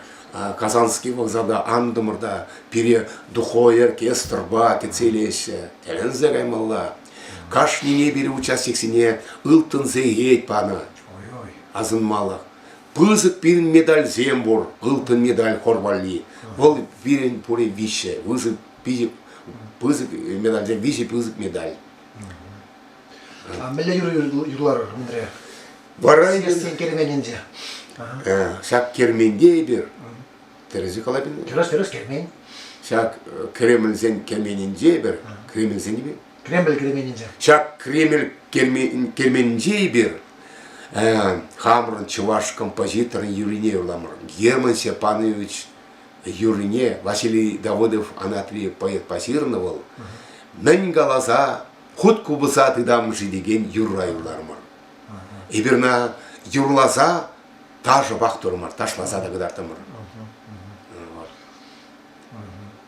Казанский вокзалта антӑмӑр та пире духовой оркестрпа кӗтсе илеҫҫӗ. Тӗлӗнсе каймалла. Кашнине пире участниксене ылтӑн сехет панӑ. Асӑнмалӑх. Пысӑк пирӗн медальсем пур. Ылтӑн медаль хор валли. Вӑл пирӗн пурӗ виҫҫӗ. Пысӑк, пысӑк медальсем, виҫӗ пысӑк медаль. А мӗнле юрӑ юрларӑр мӗнре? Вара Съездсен керменӗнче. Ҫак керменте эпир тӗрӗс калатӑн? Тӗрӗс, тӗрӗс, кермен. Ҫак Кремльсен керменӗнче эпир, Кремльсен эпир? Кремль керменӗнче. Ҫак Кремль керменӗнче эпир хамӑрӑн чӑваш композиторӗн юррине юрламӑр. Герман Степанович юррине Василий Давыдов Анатри поэтпа ҫырнӑ вӑл. Мӗн каласа хут купӑса тытам-ши текен юрра юрларӑмӑр. Эпир ӑна юрласа ташӑпах турӑмӑр, ташласа та кӑтартрӑмӑр.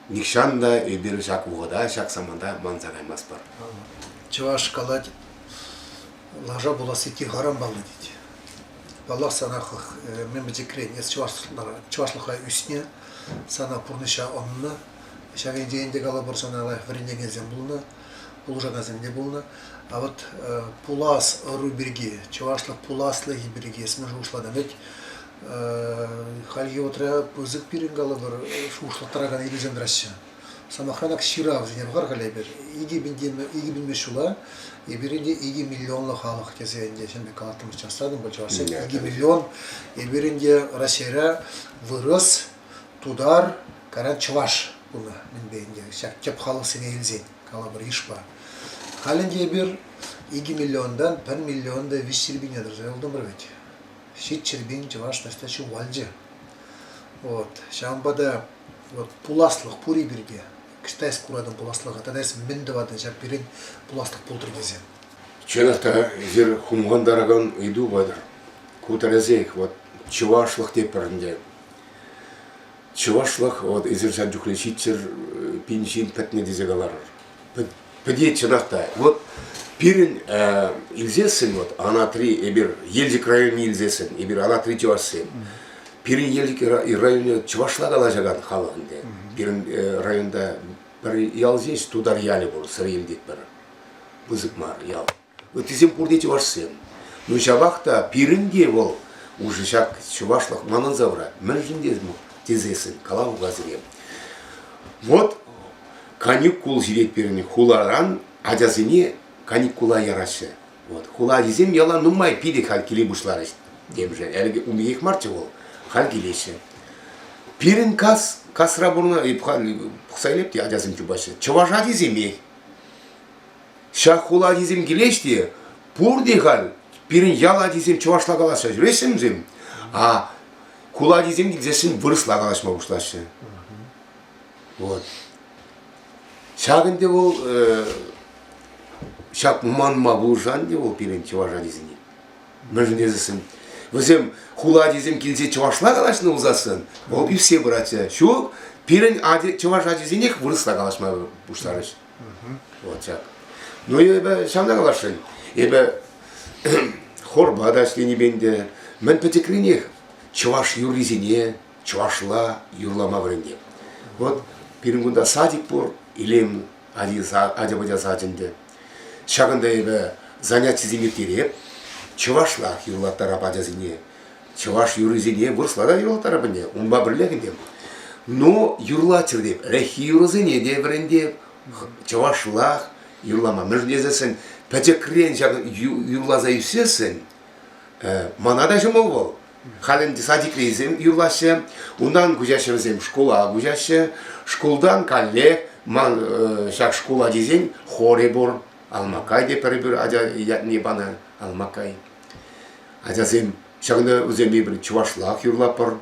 Нихҫан та эпир ҫак вӑхӑта, ҫак саманта манса каймастпӑр. Чӑваш калать, лаша пуласси тихаран паллӑ тет. Паллах, сана мӗн пӗчӗкрен эс чӑвашлӑхра ӳснӗ, сана пурнӑҫа ӑннӑ. Ҫав енчен те калӑпӑр, сана лайӑх вӗрентекенсем пулнӑ, пулӑшакансем те пулнӑ. А вот пулас ӑру пирки, чӑвашлӑх пуласлӑхӗ пирки эс мӗн шухӑшлатӑн? Вӗт хальхи вӑхӑтра пысӑк пирӗн калӑпӑр шухӑшлаттаракан ыйтусем тӑраҫҫӗ. Сӑмахран, ак ҫыравсене пӑхар-ха эпир. 2000 ҫула эпир ӗнтӗ 2 миллионлӑ халӑх тесе ӗнтӗ ҫын пек калаттӑмӑр часран пуль чӑвашсем. 2 миллион эпир ӗнтӗ Раҫҫейре вырӑс, тутар, кайран чӑваш пулнӑ мӗнпе ӗнтӗ ҫак тӗп халӑхсене илсен, калӑпӑр, йышпа. Халь ӗнтӗ эпир 2 миллионтан 1 миллион та 300 пине тӑрса юлтӑмӑр вӗт. 700 пин чӑваш таҫта ҫухалчӗ. Вот. Ҫавӑнпа та вот пуласлӑх пур-и пирте? Ӑҫта эс куратӑн пуласлӑха тата эс мӗн тӑватӑн ҫак пирӗн пуласлӑх пултӑр тесе? Чӑнах та эсир хумхантаракан ыйту патӑр. Ку тӗрӗсех вот чӑвашлӑх тетпӗр ӗнтӗ. Чӑвашлӑх вот эсир ҫав чухлӗ ҫиччӗр пин ҫын пӗтнӗ тесе каларӑр. Пӗтет чӑнах та. Вот пирӗн илсессӗн вот Анатри эпир Елчӗк районне илсессӗн эпир Анатри чӑвашсем. Пирӗн Елчӗк районӗ чӑвашла калаҫакан халӑх ӗнтӗ. Пирӗн районта пӗр ял ҫеҫ тутар ялӗ пур, Сӑрьел тетпӗр. Пысӑк мар ял. Ыттисем пурте чӑвашсем. Ну ҫапах та пирӗн те вӑл уже ҫак чӑвашлӑх манӑнса пырать. Мӗншӗн тесессӗн калав сире. Вот каникул ҫитет пирӗн хуларан ачасене каникула яраҫҫӗ. Вот хула ачисем яла нумай питӗ халь киле пуҫларӗҫ темшӗн. Ӗлӗк ун пекех марччӗ вӑл. Халь килеҫҫӗ. Пирӗн кас, касра пурӑна, пӑхса илеп те ачасем чупаҫҫӗ. Чӑваш ачисемех. Ҫак хула ачисем килеҫ те, пурте халь пирӗн ял ачисем чӑвашла калаҫса ҫӳреҫҫӗ-мсем, а хула ачисем килсессӗн вырӑсла калаҫма пуҫлаҫҫӗ. Вот. Ҫак ӗнтӗ вӑл ҫак манма пулӑшан те вӑл пирӗн чӑваш ачисене. Мӗншӗн тесессӗн вӗсем хула ачисем килсе чӑвашла калаҫнӑ пулсассӑн вӑл ӳссе пыратчӗ. Ҫук, пирӗн чӑваш ачисенех вырӑсла калаҫма пуҫларӗҫ. Вот ҫак. Ну, эпӗ ҫавна каласшӑн. Эпӗ хорпа та ӗҫленипе ӗнтӗ мӗн пӗчӗкренех чӑваш юррисене чӑвашла юрлама вӗрентеп. Вот пирӗн кунта садик пур, илем ача-пӑча сачӗ ӗнтӗ. Ҫакӑнта эпӗ занятисем ирттереп, чӑвашлах юрлаттарап ачасене. Чӑваш юррисене вырӑсла та юрлаттарап ӗнтӗ, унпа пӗрлех ӗнтӗ. Но юрлаччӑр теп, ӗлӗкхи юрӑсене те вӗрентеп, чӑвашлах юрлама. Мӗншӗн тесессӗн пӗчӗкрен ҫак юрласа ӳссессӗн мана та ҫӑмӑл вӑл. Халь ӗнтӗ садикрисем юрлаҫҫӗ, унтан куҫаҫҫӗ вӗсем шкула куҫаҫҫӗ. Шкултан каллех ман ҫак шкул ачисен хорӗ пур. Алмакай те пӗр-пӗр ача ятне панӑ Алмакай. Ачасем ҫакӑнта вӗсем эпир чӑвашлах юрлатпӑр.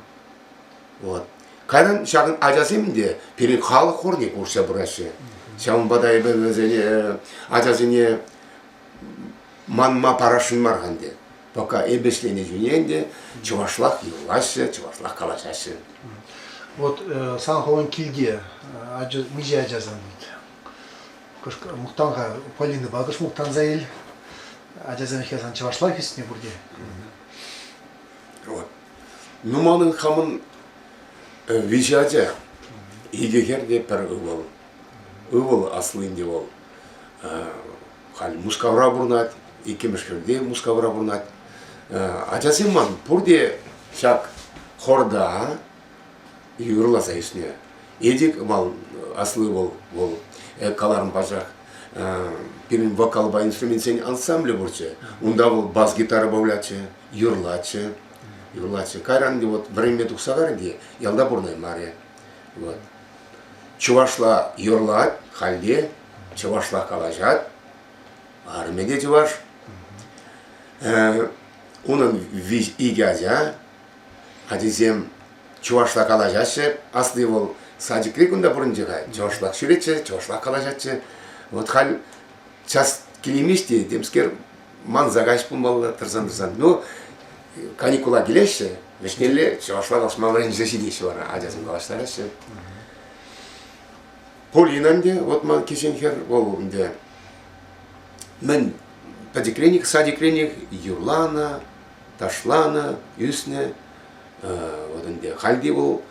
Вот. Кайран ҫакӑн ачасем те пирӗн халӑх хорне курса пыраҫҫӗ. Ҫавӑнпа та эпӗ вӗсене ачасене манма парасшӑн мар-ха ӗнтӗ. Пока эпӗ ӗҫленӗ чухне ӗнтӗ чӑвашлах юрлаҫҫӗ, чӑвашлах калаҫаҫҫӗ. Вот сан хӑвӑн килте ача, миҫе ача сан? Мухтан-ха, Полинӑпа кӑш мухтанса ил. Ачасем сан чӑвашлах ӳснӗ пурте. Вот. Ну, манӑн хамӑн виҫӗ ача. Икӗ хӗр те пӗр ывӑл. Ывӑл асли ӗнтӗ вӑл. Халь Мускавра пурӑнать, иккӗмӗш хӗрте Мускавра пурӑнать. Ачасем ман пурте ҫак хорта юрласа ӳснӗ. Эдик мал асли вӑл, вӑл каларӑм пачах пирӗн вокалпа инструментсен ансамблӗ пурччӗ. Унта вӑл бас-гитарӑпа вылятчӗ, юрлатчӗ, юрлатчӗ. Кайран вот вӗренме тухса карӗ те ялта пурӑнаймарӗ. Вот. Чӑвашла юрлать, халь те чӑвашла калаҫать. Арӑмӗ те чӑваш. Унӑн икӗ ача. Ачисем чӑвашла калаҫаҫҫӗ. Асли вӑл садикре кунта пурӑнчӗ-ха. Чӑвашлах ҫӳретчӗ, чӑвашлах калаҫатчӗ. Вот халь час килеймест те, темскер манса каҫ пулмалла тӑрсан-тӑрсан. Ну, каникула килеҫҫӗ, вӗҫнелле чӑвашла калаҫма вӗренсе ҫитеҫҫӗ вара, ачасем калаҫтараҫҫӗ. Полина ӗнтӗ, вот ман кӗҫӗн хӗр, вӑл ӗнтӗ мӗн пӗчӗкренех, садикренех юрланӑ, ташланӑ, ӳснӗ. Вот ӗнтӗ халь те вӑл,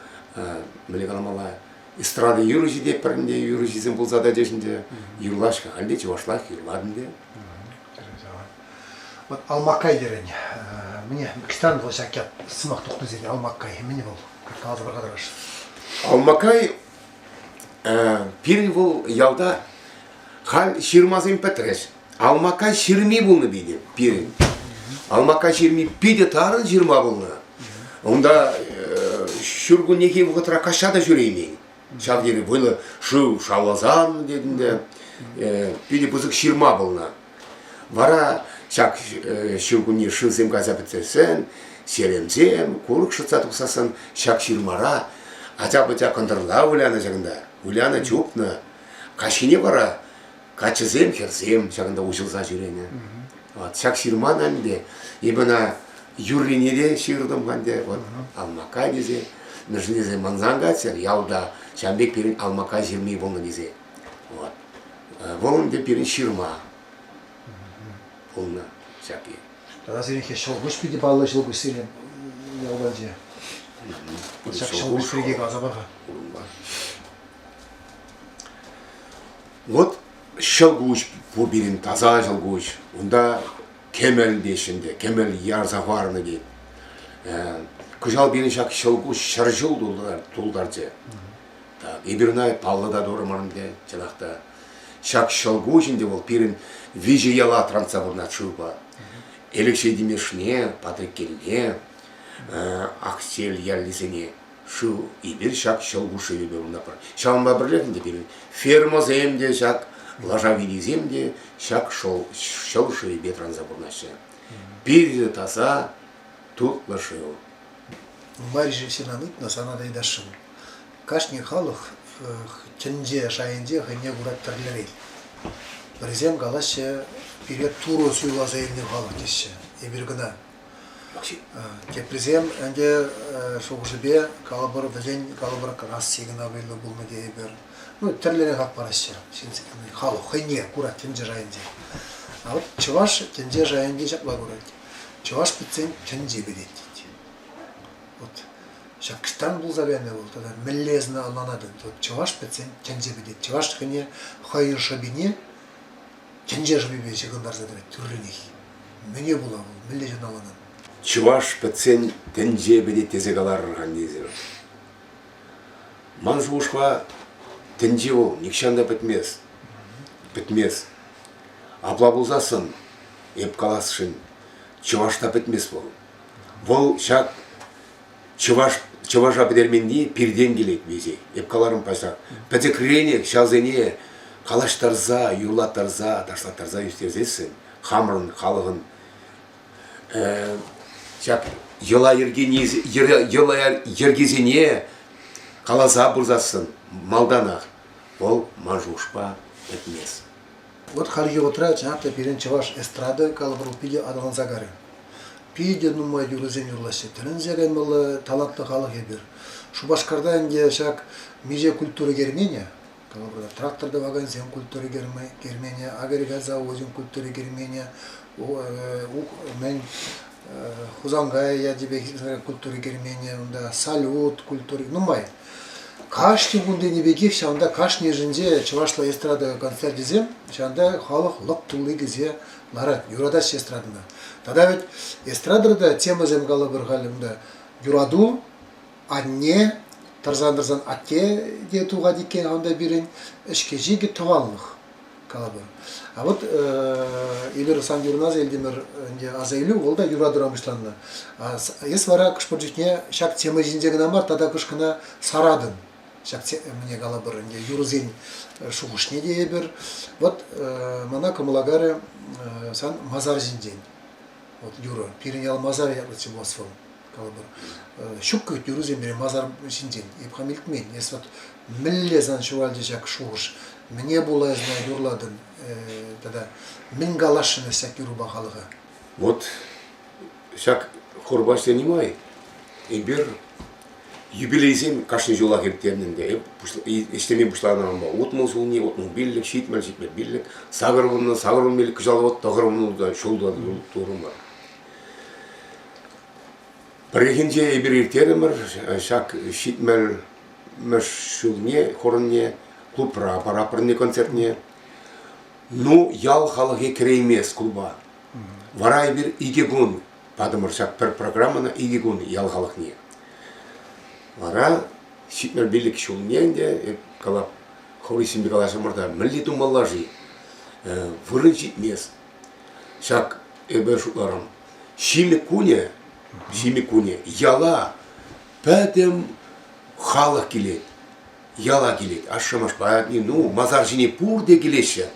мӗнле каламалла, эстрада юрӑҫи те пӗр ӗнтӗ юрӑҫисем пулса тӑчӗҫ ӗнтӗ. Юрлаҫ-ха, халь те чӑвашлах юрлать ӗнтӗ. Вот Алмакай терӗн. Мӗне ӑҫтан вӑл ҫак ят сӑмах тухнӑ сирӗн Алмакай? Мӗне вӑл? Каласа пар-ха Алмакай пирӗн вӑл ялта халь ҫырмасем пӗтрӗҫ. Алмакай ҫырми пулнӑ питӗ пирӗн. Алмакай ҫырми питӗ тарӑн ҫырма пулнӑ. Унта ҫуркуннехи вӑхӑтра каҫа та ҫӳреймен. Ҫав тери вӑйлӑ шыв шавласан тет ӗнтӗ. Питӗ пысӑк ҫырма пулнӑ. Вара ҫак ҫуркунне шывсем кайса пӗтсессӗн, ҫеремсем, курӑк шӑтса тухсассӑн ҫак ҫырмара ача-пӑча кӑнтӑрла вылянӑ ҫакӑнта. Вылянӑ, чупнӑ. Каҫхине вара каччӑсем, хӗрсем ҫакӑнта уҫӑлса ҫӳренӗ. Вот ҫак ҫырман ӗнтӗ. Эпӗ ӑна юррине те ҫыртӑм ӗнтӗ. Вот Алмакай тесе. Мӗншӗн тесе мансан кайччӑр ялта ҫавӑн пек пирӗн Алмакай ҫырми пулнӑ тесе. Вот. Вӑл ӗнтӗ пирӗн ҫырма пулнӑ ҫак. Тата сирӗн ҫӑлкуҫ питӗ паллӑ ҫӑлкуҫ сирӗн ялтанче. Ҫак ҫӑлкуҫ пирки каласа пар-ха. Вот ҫӑлкуҫ пур пирӗн, таса ҫӑлкуҫ. Унта кӗмӗл теҫҫӗ ӗнтӗ, кӗмӗл ярса хӑварнӑ тет. Кӑҫал пирӗн ҫак ҫӑлкуҫ 100 ҫул тултарчӗ. Так, эпир ӑна паллӑ та турӑмӑр ӗнтӗ, чӑнах та. Ҫак ҫӑлкуҫ ӗнтӗ вӑл пирӗн виҫӗ яла тӑрантса пурӑнать шывпа. Элекҫей Тимешне, Патреккелне, Аксел яллисене шыв эпир ҫак ҫӑлкуҫ шывӗпе пурӑнатпӑр. Ҫавӑнпа пӗрлех ӗнтӗ пирӗн фермӑсем те ҫак, лаша витисем те ҫак ҫӑл шывӗпе тӑранса пурӑнаҫҫӗ. Питӗ таса, тутлӑ шыв. Нумай ҫынран ыйтнӑ, сана та ыйтасшӑн. Кашни халӑх тӗнче шайӗнче хӑйне кура тӗрлӗрен. Пӗрисем калаҫҫӗ, пире Турӑ суйласа илнӗ халӑх теҫҫӗ, эпир кӑна. Теприсем ӗнтӗ шухӑшӗпе калӑпӑр, вӗсен калӑпӑр расси кӑна вӑйлӑ пулнӑ тейӗпӗр. Ну, тӗрлӗрен хак параҫҫӗ ҫынсем. Халӑх хӑйне курать тӗнче шайӗнче. А вот чӑваш тӗнче шайӗнче ҫапла курать. Чӑваш пӗтсен тӗнче пӗтет тет. Вот ҫак ӑҫтан пулса кайнӑ вӑл тата мӗнле эсӗ ӑнланатӑн? Вот чӑваш пӗтсен тӗнче пӗтет. Чӑваш хӑйне хӑйӗн шӑпине тӗнче шӑпипе ҫыхӑнтарса тӑрать тӳррӗнех. Мӗне пула вӑл? Мӗнле ҫын Чӑваш пӗтсен тӗнче пӗтет тесе каларӑр-ха эсир. Ман шухӑшпа, тӗнче вӑл нихҫан та пӗтмест. Пӗтмест. Апла пулсассӑн, эп каласшӑн, чӑваш та пӗтмест вӑл. Вӑл ҫак чӑваш чӑваша пӗтерменни пиртен килет веҫех. Эп каларӑм пачах. Пӗчӗкренех ҫавсене калаҫтарса, юрлаттарса, ташлаттарса ӳстерсессӗн хамӑрӑн халӑхӑн ҫак йӑла-йӗркесене каласа пырсассӑн малтанах вӑл ман шухӑшпа пӗтмест. Вот хальхи вӑхӑтра чӑнах та пирӗн чӑваш эстрада калӑпӑр питӗ аталанса карӗ. Питӗ нумай юрӑсем юрлаҫҫӗ. Тӗлӗнсе каймалла талантлӑ халӑх эпир. Шупашкарта ӗнтӗ ҫак миҫе культура керменӗ, калӑпӑр, трактор тӑвакансем культура керменӗ, агрегат завочӗн культура керменӗ, мӗн Хусанкай ячӗпе культура керменӗ, унта салют культури нумай. Кашни кун тенӗ пекех ҫавӑнта кашнийӗшӗнче чӑвашла эстрада концерчӗсем, ҫавӑнта халӑх лӑк тулли килсе ларать, юратаҫҫӗ эстрадӑна. Тата вӗт эстрадӑра та темӑсем калӑпӑр халь унта юрату, анне, тӑрсан-тӑрсан атте те тухать иккен унта пирӗн, ӗҫкӗ-ҫикӗ тӑванлӑх калӑпӑр. А вот эпир сан юрӑна аса илтӗмӗр ӗнтӗ аса илӳ, вӑл та юратуран пуҫланнӑ. Эс вара кӑшпӗр чухне ҫак тема ҫинче кӑна мар, тата кӑшкӑна саратӑн. Ҫак мӗне калӑпӑр ӗнтӗ, юрӑсен шухӑшне те эпир. Вот мана кӑмӑла карӗ сан масар ҫинчен. Вот юрӑ. Пирӗн ял масар ятлӑччӗ пулас вӑл. Калӑпӑр, ҫук юрӑсем пире масар ҫинчен. Эп хам илтмен. Эс вот мӗнле сан ҫуралчӗ ҫак шухӑш? Мӗне пула эс ӑна юрлатӑн тата мӗн каласшӑн эс ҫак юрӑпа халӑха? Вот ҫак хорпа ӗҫленӗ май эпир юбилейсем кашни ҫулах ирттернӗ ӗнтӗ. Эп ӗҫлеме пуҫланӑранпа 60 ҫулне, 65, 70, 75, 80, 85, кӑҫал вот 90 ҫул турӑмӑр. Пӗррехинче эпир ирттерӗмӗр ҫак 70-мӗш ҫулне хорӑнне клубра параппӑрне концертне. Ну, ял халӑхӗ кӗреймест клуба. Вара эпир икӗ кун патӑмӑр ҫак пӗр программӑна икӗ кун ял халӑхне. Вара 75 ҫулне ӗнтӗ эп калап, хӑвӑрсемпе калаҫрӑмӑр та, мӗнле тумалла-ши? Вырӑн ҫитмест. Ҫак эпӗ шутларӑм, Ҫимӗк кунӗ, Ҫимӗк кунӗ яла пӗтӗм халӑх килет. Яла килет. Ашшӗ-амӑшпа, ну, масар ҫине пурте килеҫҫӗ.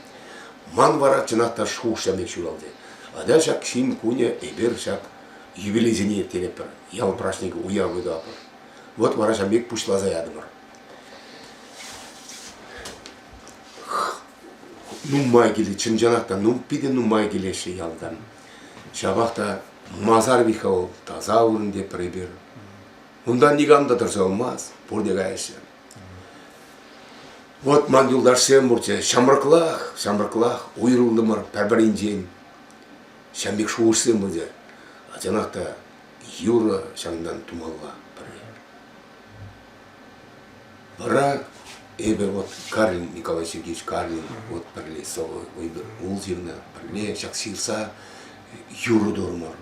Ман вара чӑнах та шухӑш ҫав пек ҫуралчӗ. Атя ҫак Ҫимӗк кунӗ эпир ҫак юбилейсене ирттеретпӗр, ял праҫникӗ уяв тытатпӑр. Вот вара ҫав пек пуҫласа ятӑмӑр. Нумай килет, чӑн-чӑнах та, ну, питӗ нумай килеҫҫӗ ялтан. Ҫапах та масар виха таса вырӑн тетпӗр эпир. Унтан никам та тӑрса юлмасть, пурте каяҫҫӗ. Вот ман юлташсем пурччӗ, ҫамрӑклах, ҫамрӑклах уйрӑлтӑмӑр пӗр-пӗринчен. Ҫав пек шухӑшсем пулчӗ. Чӑнах та юрӑ ҫавӑнтан тумалла пӗрре. Вара эпӗ вот Карлин Николай Сергеевич Карлин вот пӗрле сӑвӑ ул ҫырнӑ, пӗрле ҫак ҫырса юрӑ турӑмӑр.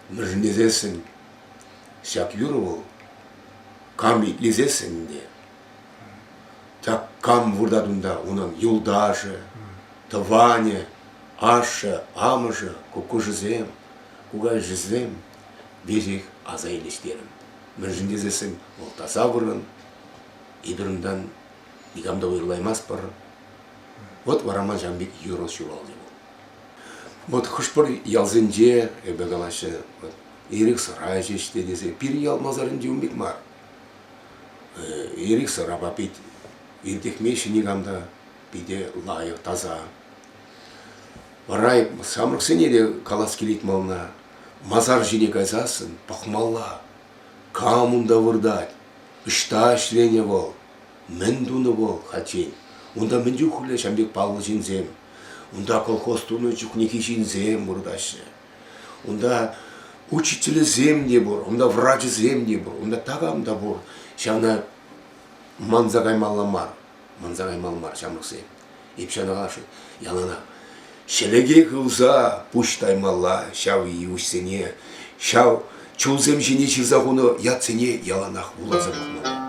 Мӗншӗн тесессӗн ҫак юрӑ вӑл кам итлесессӗн ӗнтӗ, ҫак кам выртать унта, унӑн юлташӗ, тӑванӗ, ашшӗ, амӑшӗ, куккӑшӗсем, кукаҫӑсем веҫех аса илӗҫ терӗм. Мӗншӗн тесессӗн вӑл таса вырӑн, эпир унтан никам та уйрӑлаймастпӑр. Вот вара ман ҫавӑн пек юрӑ ҫуралчӗ вӑл. Вот хӑш-пӗр ялсенче, эпӗ калаҫҫӗ, вот, эрех-сӑра ӗҫеҫ те тесе, пирӗн ял масарӗнче ун пек мар. Эрех-сӑрапа пит иртӗхмеҫҫӗ никам та, питӗ лайӑх, таса. Вара ҫамрӑксене те калас килет мана, масар ҫине кайсассӑн пӑхмалла, кам унта выртать, ӑҫта ӗҫленӗ вӑл, мӗн тунӑ вӑл хальччен, унта мӗн чухлӗ ҫав пек паллӑ ҫынсем. Унта колхоз тунӑ чухнехи ҫынсем выртаҫҫӗ. Унта учителӗсем те пур, унта врачӗсем те пур, унта такам та пур. Ҫавна манса каймалла мар, манса каймалла мар ҫамрӑксем. Эп ҫавна каласшӑн, яланах ҫӗлӗке хывса пуҫ таймалла ҫав йывӑҫсене, ҫав чулсем ҫине ҫырса хунӑ ятсене яланах вуласа пӑхмалла.